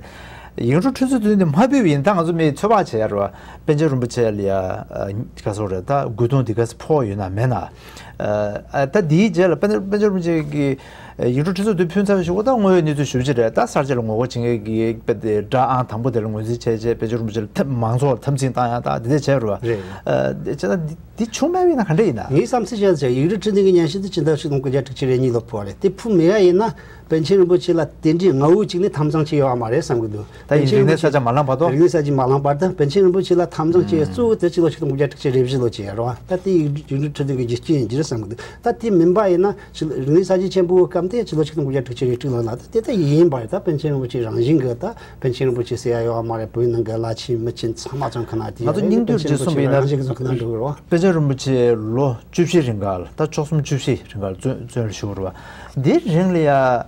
ཡིག་འབྲུ་ཁྲི་ཚོ་བདུན་དེ་མ་ཕུལ་བ་ཡིན་ན་ད་ང་ཚོ་མིས་ཚོད་དཔག་བྱེད་ཡ་རེད་བ། པཎ་ཆེན་རིན་པོ་ཆེ་ལ་ཡ་ཨ་ག་ཟེར་རེད། ད་དགོས་དོན་དེ་ག་ཚོད་ཕོག་ཡོད་ན་མེད་ན། ཨ་ད་དེའི་རྗེས་ལ་པཎ་པཎ་ཆེན་རིན་པོ་ཆེ་གི་ཡིག་འབྲུ་ཁྲི་ཚོ་བདུན་ཕུལ་ཚར་བའི་གཞུག་གུ་ད་དངོས་ཡོད་གནས་ཚུལ་ཞེ་པོ་ཅིག་རེད། ད་གསར་བརྗེ་ལ་ངོ་རྒོལ་བྱེད་མཁན་གྱི་དཔེ་དེ་སྒྲ་ཨང་དང་པོ་དེ་ལ་ངོས་འཛིན་བྱས་བྱས་པཎ་ཆེན་རིན་པོ་ཆེ་ལ་ཐབས་མང་ཚོགས་ལ་འཐབ་འཛིང་བཏང་ཡ་ད་དེ་འདྲ་བྱས་རེད་བ། རེད། ཨ་བྱས་ད་འདི་འདི་བྱུང་མེད་པ་ཡིན་ན་ག་འདྲ་ཡིན་ན། ངའི་བསམ་ཚུལ་བྱས་ཙང་ཡིག་འབྲུ་ཁྲི་བདུན་གྱི་སྙན་ཞུ་དེ་ཕྱི་ཟླ་བཞི་སྟོང་དགུ་བརྒྱ་དྲུག་ཅུ་རེ་གཉིས་ལོ་ཕུལ་བ་རེད། དེ་ཕུལ་མེད་ཡ་ཡིན་ན་པཎ་ཆེན་རིན་པོ་ཆེ་ལ་དེ་འདྲའི་ངོ་བོ་གཅིག་ནས་འཐབ་འཛིང་བྱས་ཡོད་པ་མ་རེད་བསམ་གྱི་འདུག་ད་ཡིན་པཎ་ཆེན་རིག་གནས་རིན་པོ་ཆེ་ས་ཆ་མ་ལངས་བར་དུ། རིག་གནས་ས་ཆ་མ་ལངས་བར་དུ་པཎ་ཆེན་རིན་པོ་ཆེ་ལ་འཐབ་འཛིང་བྱས་གཙོ་བོ་དེ་ཕྱི་ལོ་ཆིག་སྟོང་དགུ་བརྒྱ་དྲུག་ཅུ་རེ་བཞི་ལོ་བྱས་ཡོད་རེད་བ། ད་དེ་ཡིག་འབྲུ་ཁྲི་བདུན་གྱི་རྒྱུ་རྐྱེན་ཡིན་གྱི་རེད་བསམ་གྱི་འདུག་ད་དེ་མིན་པ་ཡིན་ན་ཕྱི་རིག་གནས་ས་ཆ་ཆེན་པོའི་སྐབས་དེ་ཕྱི་ལོ་ཆིག་སྟོང་དགུ་བརྒྱ་དྲུག་ཅུ་རེ་དྲུག་ལོ་ལ་ད་དེ་ད་ཡིན་པ་རེད། ད་པཎ་ཆེན་རིན་པོ་ཆེ་རང་བཞིན་གྱི་ད་པཎ་ཆེན་རིན་པོ་ཆེ་ཟེར་ཡ་ཡོད་པ་མ་རེད། བོད་ནང་གི་བླ་ཆེན་མི་ཆེན་ཚང་མ་བཙོན་ཁང་ནང་དེ་ང་ཚོ་ཡོད་རེད། སྙིང་བསྡུས་པ་ཅིག་གསུངས་པ་ཡིན་ན། པཎ་ཆེན་རིན་པོ་ཆེ་རང་བཞིན་གྱི་བཙོན་ཁང་ནང་འགྲོ་གི་རེད་བ། པཎ་ཆེན་རིན་པོ་ཆེ་ལོ་བཅུ་བཞི་རིང་ག་ལ་ད་བཅུ་གསུམ་བཅུ་བཞི་རིང་ག་ལ་བཙོན་བཙོན་ལ་བཞུགས་རེད་བ། འདིའི་རིང་ལ་ཡ་ཨ་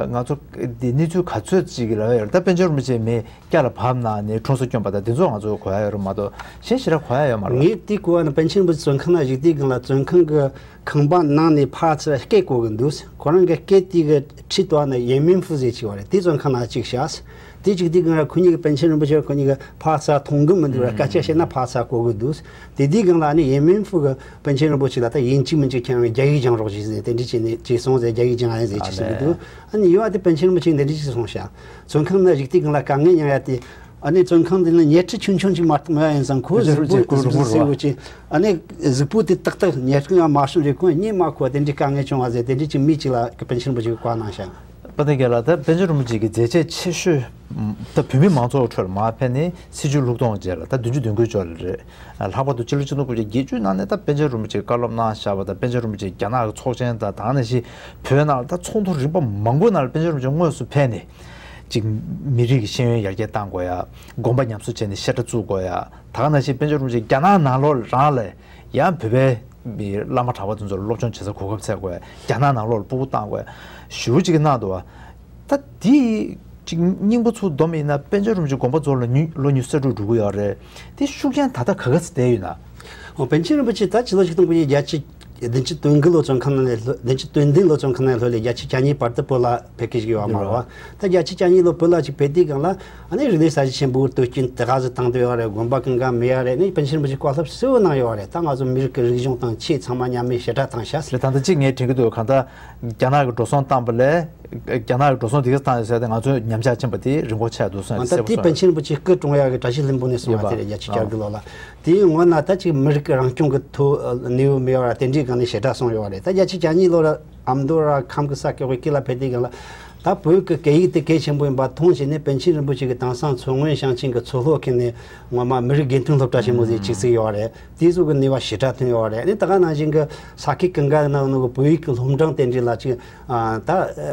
ང་ཚོ་འདི་གནས་ཚུལ་ག་ཚོད་ཅིག་ལ་ཡོད་རེད། ད་པཎ་ཆེན་རིན་པོ་ཆེ་མི་སྐྱ་ལ་བབས་གནང་ནས་ཁྲུང་ས་བསྐྱོན་པ་དང་འདི་ཚོ་ང་ཚོ་གོ་ཡ་ཡོད་རེད་མ་གཏོགས་གཞན་ཞེ་དྲག་གོ་ཡ་ཡོད་མ་རེད། ངས་དེ་གོ་བ་ནི་པཎ་ཆེན་རིན་པོ་ཆེ་བཙོན་ཁང་ནང་བཞུགས་དུས་སྒང་ལ་བཙོན་ཁང་གི་ཁང་པ་ནང་ནས་ཕར་ཚུར་སྐད་གོ་གི་འདུག་ཁོ་རང་གི་སྐད་དེ་གི་ཁྲིད་དོ་ནི་ཡེ་མིན་ཧྥུ་ཟེར་ཅིག་ཡོད་རེད། དེ་བཙོན་ཁང་ནང་གཅིག་བཞག་དེ་གཅིག་དུས་སྒང་ལ་ཁོ་གཉིས་ཀྱི་པཎ་ཆེན་རིན་པོ་ཆེ་ཁོ་གཉིས་ཀྱི་ཕར་ཚུར་མཐོང་གི་མི་འདུག་ར། སྐད་ཆ་བཤད་ན་ཕར་ཚུར་གོ་གི་འདུག་དེ་དུས་སྒང་ལ་ཨ་ནི་ཡེ་མིན་ཧྥུ་གི་པཎ་ཆེན་རིན་པོ་ཆེ་ལ་ད་ཡིན་གཅིག་མིན་གཅིག་ཁྱེད་རང་གི་རྒྱ་ཡིག་སྦྱང་རོགས་ཞེས་ཟེར་དེ་འདྲ་བྱས་ནས་བྱས་སོང་ཟེར། རྒྱ་ཡིག་སྦྱང་ཡ་ཟེར་ཅིག་ཟེར་གི་འདུག་ཨ་ནི་ཡོད་ཨ་དེ་པཎ་ཆེན་རིན་པོ་ཆེ་འདི་འདྲ་ཅིག་སོང་ཤག་བཙོན་ཁང་ནང་བཞུགས་དུས་སྒང་ལ་དཀའ་ངལ་མྱངས་ཡ་དེ། ཨ་ནི་བཙོན་ཁང་འདི་ནི་ཉལ་ཁྲི་ཆུང་ཆུང་ཅིག་མ་གཏོགས་མེད་པ་ཡིན་ཙང་ཁོའི་གཟུགས་པོ་དེ་གཟུགས་པོ་ཅིག་སེར་པོ་ཅིག་ཨ་ནི་གཟུགས་པོ་དེ་ཏག་ཏག་ཉལ་ཁྲི་ཡང་མ་སོང་རེད། ཁོང་གཉིད་མ་ཁུག་པ་དེ་འདྲའི་དཀའ་ངལ་བྱུང་བ་ཟེར་དེ་འདྲ་ཅིག་མི་ཅིག་ལ་པཎ་ཆེན་རིན་པོ་ཆེ་གིས་བཀའ་གནང་ཤག་པ་དེ་ག་ལ་ད་པཎ་ཆེན་རིན་པོ་ཆེ་གི་མཛད་རྗེས་ཆེ་ཤོས་ད་བོད་མི་མང་ཚོགས་ཁྲོད་ལ་མར་ཕེབས་ནས་སྲིད་བྱུས་ལྷུག་གཏོང་རྗེས་ལ་ད་བདུན་ཅུ་དོན་དགུའི་ཕྱོགས་ལ་རེད། ལྷག་པར་དུ་སྤྱི་ལོ་ཆིག་སྟོང་དགུ་བརྒྱ་བརྒྱད་ཅུ་ནང་ནས་ད་པཎ་ཆེན་རིན་པོ་ཆེས་བཀའ་སློབ་གནང་བཞག་པ་དང་པཎ་ཆེན་རིན་པོ་ཆེས་རྒྱ་ནག་གི་ཚོགས་ཆེན་དང་དེ་ནང་བཞིན་བོད་ནང་ལ་ད་ཚོགས་འདུ་རིམ་པ་མང་པོ་ནང་ལ་པཎ་ཆེན་རིན་པོ་ཆེ་དངོས་སུ་ཕེབས་ནས་ཅིག་མི་རིགས་ཀྱི་ཤེས་ཡོན་ཡར་རྒྱས་གཏང་དགོས་ཡ། དགོན་པ་ཉམས་གསོ་བྱས་ནས་བཤད་གྲྭ་བཙུགས་དགོས་ཡ། ད་ག་ནང་བཞིན་པཎ་ཆེན་རིན་པོ་ཆེ་རྒྱ་ནག་ནང་ལོགས་ལ་རང་ལ་ཡང་བོད་པའི་བླ་མ་གྲྭ་པ་དེ་ཚོར་སློབ་སྦྱོང་བྱེད་སའི་གོ་སྐབས་བཙལ་དགོས་ཡ། རྒྱ་ནག་ནང་ལོགས་ལ་སྤུ་གུ་བཏང་དགོས་ཡ། ཞེ་པོ་ཅིག་གནང་འདུག་བ། ད་འདི་ གཅིག་སྙིང་པོ་ཚུར་བསྡོམས་ཡིན་ན་པཎ་ཆེན་རིན་པོ་ཆེ་དགོངས་པ་རྫོགས་ལ་ཉུ་ལོ་ཉི་ཤུ་རྩ་དྲུག་འགྲོ་གི་ཡོད་རེད། དེ་ཤུགས་རྐྱེན་ད་ལྟ་ག་ག་ཚོད་བསྡད་ཡོད་ན། འོ་པཎ་ཆེན་རིན་པོ་ཆེ་ད་ཕྱི་ལོ་ཆིག་སྟོང་དགུ་བརྒྱ་བརྒྱད་ཅུ་བདུན་ཅུ་དོན་དགུ་ལོ་བྱུང་ཁམས་ནས་ལྷོད། བདུན་ཅུ་དོན་བདུན་ལོ་བྱུང་ཁམས་ནས་ལྷོད་ལས་བརྒྱད་ཅུ་གྱ་གཉིས་བར་དུ་བོད་ལ་ཕེབས་ཀྱི་ཞིག་ཡོད་མ་རེད་བ། ད་བརྒྱད་ཅུ་གྱ་གཉིས་ལོ་བོད་ལ་ཅིག་ཕེབས་དུས་སྒང་ལ་ཨ་ནི་རིག་གནས་གསར་བརྗེ་ཆེན་པོའི་དུས་རྐྱེན་དེ་ག་ཚོད་བཏང་བསྡད་ཡོད་རེད། དགོན་པ་གང་ག་མེད་ཡ་རེད། ཨ་ནི་པཎ་ཆེན་རིན་པོ་ཆེ་བཀའ་སློབ་གསལ་བོ་གནང་ཡོད་རེད། ད་ང་ཚོ་མི་རིགས་ཀྱི་རིག་གཞུང་དང་ཆོས་ཚང་མ་ཉམས་མེད་ཞེ་དྲག་བཏང་ཤག་ཟེར། ད་ལྟ་གཅིག་ངས་དྲན་གྱི་འདུག་གང་ལྟར་རྒྱ་ནག་གི་འགྲོ་སོང་བཏང་བ་ལས། རྒྱ་ནག་གི་འགྲོ་སོང་དེ་ག་བཏང་ཡོད་ཟེར་ཏེ་ང་ཚོས་ཉམས་ཆག་ཕྱིན་པ་དེ་རིན་གོང་ཆེ་འདུག་གསུངས་ཡ་དེ་གསལ་པོ་གསུངས་ཡོད། ད་དེ་པཎ་ཆེན་རིན་པོ་ཆེ་སྐུ་གྲོངས་ཡག་གི་གྲྭ་བཞི་ལྷུན་པོ་ནས་གསུངས་ཡ་དེ་རེད། བརྒྱད་ཅུ་གྱ་དགུ་ལོ་ལ། དེའི་སྔོན་ན་ད་ཅིག་མི་རིགས་ཀྱི་རང་སྐྱོང་གི་ཐོག་གནས་བབ་མེད་པ་དེ་འདྲའི་སྒང་ནས་ཞེ་དྲག་གསུངས་ཡོད་རེད། ད་བརྒྱད་ཅུ་གྱ་གཉིས་ལོ་ར་ཨ་མདོ་ར་ཁམས་ཀྱི་ས་སྐྱ་བའི་སྐད་ལ་ཕེབས་དུས་སྒང་ལ། ད་བོད་ཀྱི་སྐད་ཡིག་དེ་གལ་ཆེན་པོ་ཡིན་པ་མཐོང་བྱས་ནས་པཎ་ཆེན་རིན་པོ་ཆེ་གིས་དེང་སང་མཚོ་སྔོན་ཞིང་ཆེན་གྱི་མཚོ་ལྷོ་ཁུལ་ནས་ངོ་མ་མི་རིགས་དགེ་ཐོན་སློབ་གྲྭ་ཆེན་མོ་ཟེར་ཅིག་བཙུགས་ཡོད་རེད། དེ་ཚོ་གི་ནུས་པ་ཞེ་དྲག་ཐོན་ཡོད་རེད། ཨ་ནི་ད་ག་ནང་བཞིན་གྱི་ས་ཁུལ་གང་ག་ནང་གི་བོད་ཡིག་གི་སློབ་འབྲིང་དེ་འདྲ་ལ་ཅིག་ཨ། ད་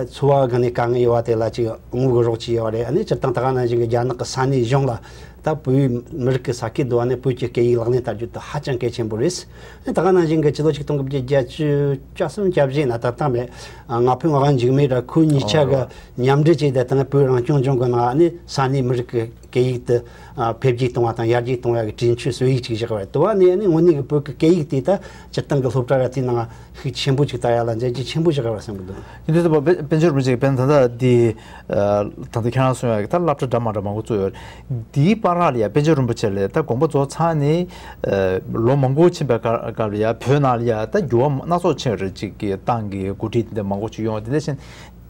འཚོ་བ་སྒང་ནས་དཀའ་ངལ་ཡོད་པ་དེ་ལ་ཅིག་དངུལ་གྱི་རོགས་བྱས་ཡོད་རེད། ཨ་ནི་སྤྱིར་བཏང་ད་ག་ནང་བཞིན་གྱི་རྒྱ་ནག་གི་ས་གནས་གཞུང་ལ་ད་བོད་མི་རིགས་ཀྱི་ས་ཁུལ་དུ་བ་ནས་བོད་ཀྱི་སྐད་ཡིག་ལག་ལེན་བསྟར་རྒྱུ་དེ་ཧ་ཅང་གལ་ཆེན་པོ་རེད། ཨ་ནི་ད་ག་ནང་བཞིན་གྱི་ཕྱི་ལོ་ཆིག་སྟོང་དགུ་བརྒྱ་བརྒྱད་ཅུ་གྱ་གསུམ་གྱ་བཞི་ན་ད་ལྟ་མེད། ང་ཕོད་ང་ག་འཇིགས་མེད་ར་ཁོ་གཉིས་ཆ་གི་མཉམ་འབྲེལ་བྱས་ཏེ་ད་ནི་བོད་རང་སྐྱོང་ལྗོངས་ཀྱི་ནང་ཨ་ནི་ས་གནས་མི་རིགས་ཀྱི་སྐད་ཡིག་དེ་འཕེལ་རྒྱས་གཏོང་བ་དང་ཡར་རྒྱས་གཏོང་ཡག་གི་གྲོས་ཆོད་བཟོ་ཡིག་ཅིག་བཞག་པ་རེད། དུ་བ་ནས་ཨ་ནི་དངོས་གནས་ཀྱི་བོད་ཀྱི་སྐད་ཡིག་དེ་ད་སྤྱིར་བཏང་གི་སློབ་གྲྭ་ར་དེའི་ནང་ཤུགས་ཆེན་པོ་ཅིག་བསྟར་ཡག་ལ་མཛད་རྗེས་ཆེན་པོ་ཞིག་རེད་པ་བསམ་གྱི་འདུག་དེ་དུས་ཙམ་པ་དཔལ་འབྱོར་རིན་པོ་ཆེ་དཔེར་ན་ད་ལྟ་འདི་ད་ལྟ་ཁྱེད་རང་གསུངས་ཡག་གི་ད་སློབ་གྲྭ་འདྲ་མ་འདྲ་མང་པོ་བཙུགས་ཡོད་རེད། འདིའི་བར་ལ་ཡ་དཔལ་འབྱོར་རིན་པོ་ཆེ་ལ་ད་དགོངས་པ་རྫོགས་ཚར་ནས་ལོ་མང་པོ་ཕྱིན་པའི་སྐབས་ལ་ཡ་བོད་ནང་ལ་ཡ་ད་འགྱུར་བ་སྣ་ཚོགས་ཕྱིན་ཡོད་རེད། གཅིག་གི་ཏང་གི་འགོ་ཁྲིད་འདི་མང་པོ་ཅིག་ཡོང་བ་དེ་འདྲ་བཞིན་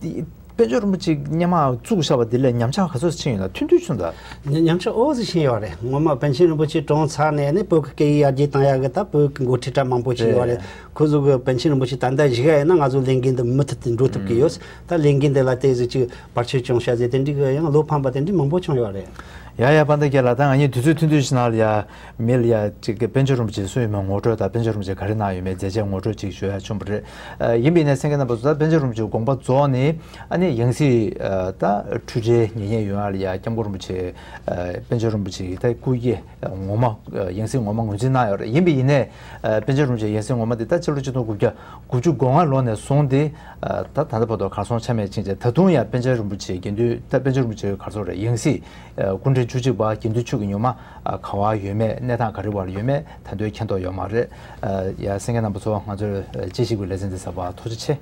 དེ། དཔལ་འབྱོར་རིན་པོ་ཆེ་སྔོན་མ་བཙུགས་བཞག་པ་དེ་ལས་ཉམས་ཆག་ག་ཚོད་ཕྱིན་ཡོད་ན། ཐུང་ཐུང་ཕྱིན་ད། ཉམས་ཆག་ཨོ་ཙི་ཕྱིན་ཡོད་རེད། སྔོན་མ་པཎ་ཆེན་རིན་པོ་ཆེ་གྲོངས་ཚར་ནས་ནི་བོད་ཀྱི་སྐད་ཡིག་ཡར་རྒྱས་བཏང་ཡག་གི་ད་བོད་ཀྱི་འགོ་ཁྲིད་གྲས་མང་པོ་ཅིག་ཡོད་རེད། རེད། ཁོ་ཚོ་གི་པཎ་ཆེན་རིན་པོ་ཆེ་ད་ལྟ་བཞུགས་ཡ་ཡིན་ན་ང་ཚོ་ལས་འགན་འདི་མུ་མཐུད་དུ་འགྲོ་ཐུབ་ཀྱི་ཡོད། ད་ལས་འགན་འདི་ལ་ཏོག་ཙམ་ཅིག་བར་ཆད་བྱུང་ཤག་ཟེར་དེ་འདྲའི་གི་ཡང་བློ་ཕམ་པ་དེ་འདྲའི་མང་པོ་བྱུང་ཡོད་རེད། ཡ་ཡ་དཔལ་ལྡན་རྒྱལ་ལགས། ད་ང་གཉིས་དུས་ཚོད་ཐུང་ཐུང་ཞིག་ནང་ལ་ཡ། མི་ལ་ཡ་གཅིག་གི་པཎ་ཆེན་རིན་པོ་ཆེ་སུ་ཡིན་མིན་ངོ་སྤྲོད་དང་། པཎ་ཆེན་རིན་པོ་ཆེ་ག་རེ་གནང་ཡོད་མེད་མཛད་རྗེས་ངོ་སྤྲོད་ཅིག་ཞུ་ཡ་བྱུང་བ་རེད། ཡིན་པ་ཡིན་ནའི་གསན་མཁན་རྣམ་པ་ཚོ་ད་པཎ་ཆེན་རིན་པོ་ཆེ་དགོངས་པ་རྫོགས་ནས་ཨ་ནི་ཡང་སྲིད་ད་འཁྲུལ་བྲལ་ཉེ་ཉེ་ཡོང་ཡ་ལ་ཡ་སྐྱབས་མགོན་རིན་པོ་ཆེ། པཎ་ཆེན་རིན་པོ་ཆེ་ད་སྐུ་སྐྱེ་ངོ་མ། ཡང་སྲིད་ངོ་མ་ངོས་འཛིན་གནང་ཡོད་རེད། ཡིན་པ་ཡིན་ནའི་པཎ་ཆེན་རིན་པོ་ཆེ་ཡང་སྲིད་ངོ་མ་དེ་ད་ཕྱི་ལོ་ཆིག་སྟོང་དགུ་བརྒྱ་དགུ་བཅུ་གོ་ལྔ་ལོ་ནས་བཟུང་སྟེ་ད་ད་ལྟ་བར་དུ་གར་སོང་ཆ་མེད་ཕྱིན་རྗེས། ད་དུང་ཡང་པཎ་ཆེན་རིན་པོ་ཆེ་དགེ་འདུན། ད་པཎ་ཆེན་རིན་པོ་ཆེ་གར་སོང་རེད། ཡང་སྲིད་སྐུ་ཕྲེང་བཅུ་གཅིག་པ་དགེ་འདུན་ཆོས་ཀྱི་ཉི་མ་ག་པར་ཡོད་མེད། གནས་སྟངས་ག་རེ་བར་ཡོད་མེད་ད་དུང་མཁྱེན་རྟོགས་ཡོད་མ་རེད། ཡ་གསན་མཁན་རྣམ་པ་ཚོ་ང་ཚོའི་དཔྱད་ཞིབ་ཀྱི་ལེ་ཚན་འདི་གསན་པར་ཐུགས་རྗེ་ཆེ།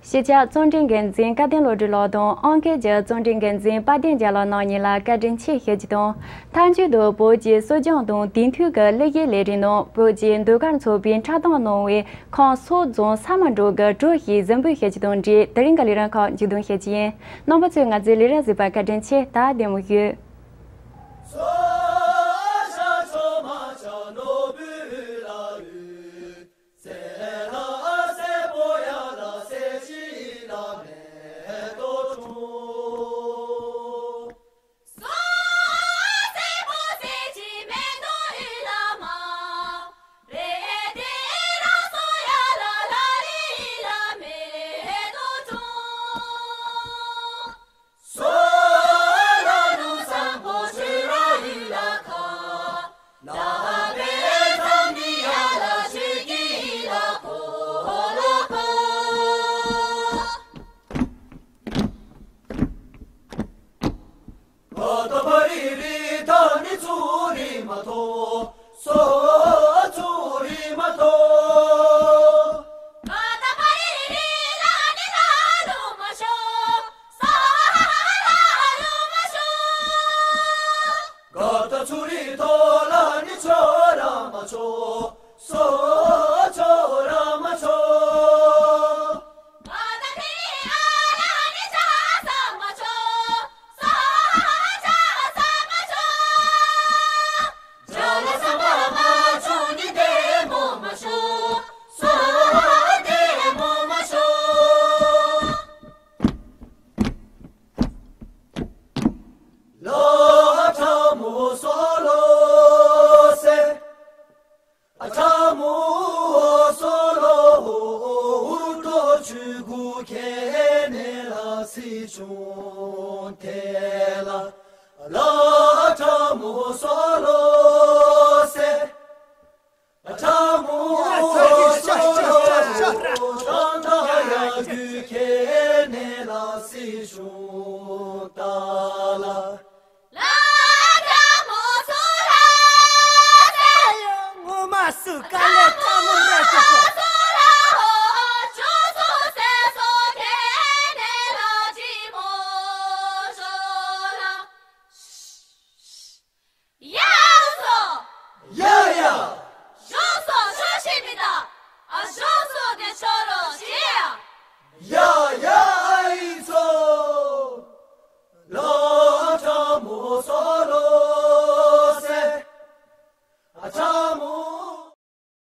གཞིས་ཆགས་རྩོམ་སྒྲིག་འགན་འཛིན་སྐལ་ལྡན་བློ་གྲོས་ལགས་དང་ཨང་སྐད་ཀྱི་རྩོམ་སྒྲིག་འགན་འཛིན་དཔལ་ལྡན་རྒྱལ་ལགས་རྣམ་གཉིས་ལ་བཀའ་དྲིན་ཆེ་ཞུ་རྒྱུ་དང་། མཐའ་མཇུག་ཏུ་བོད་ཀྱི་གསོ་སྦྱོང་དང་དེང་དུས་ཀྱི་གླུ་གཞས་ལས་རིགས་རྣམས་བོད་ཀྱི་ཟློས་གར་ཚོགས་པས་འཁྲབ་སྟོན་གནང་བའི་ཁམས་སོག་རྫོང་ས་མ་འབྲོག་གི་གྲོགས་ཤིག་གཟིགས་འབུལ་ཞུ་རྒྱུ་དང་འབྲེལ་དེ་རིང་གི་ལས་རིམ་ཁག་མཇུག་བསྡོམས་ཞུ་རྒྱུ་ཡིན། རྣམ་པ་ཚོས་ང་ཚོའི་ལས་རིམ་གཟིགས་པར་བཀའ་དྲིན་ཆེ། ད་བདེ་མོ་བཞུགས། སུ་དཀའ་ལས་ཁག་མོ་རེད་ཤག་ཡ་ཡ། ཞོགས་སོ་ཤོག་ཤེས་མི་དང་། ཨ་ཞོགས་སོ་དེ་ཆོ་རོ་ཞེས་ཡ། ཡ་ཡ་ཨ་ཡི་ཚོ། ལ་ཁྲ་མོ་སོ་རོ་སེ། ཨ་ཁྲ་མོ།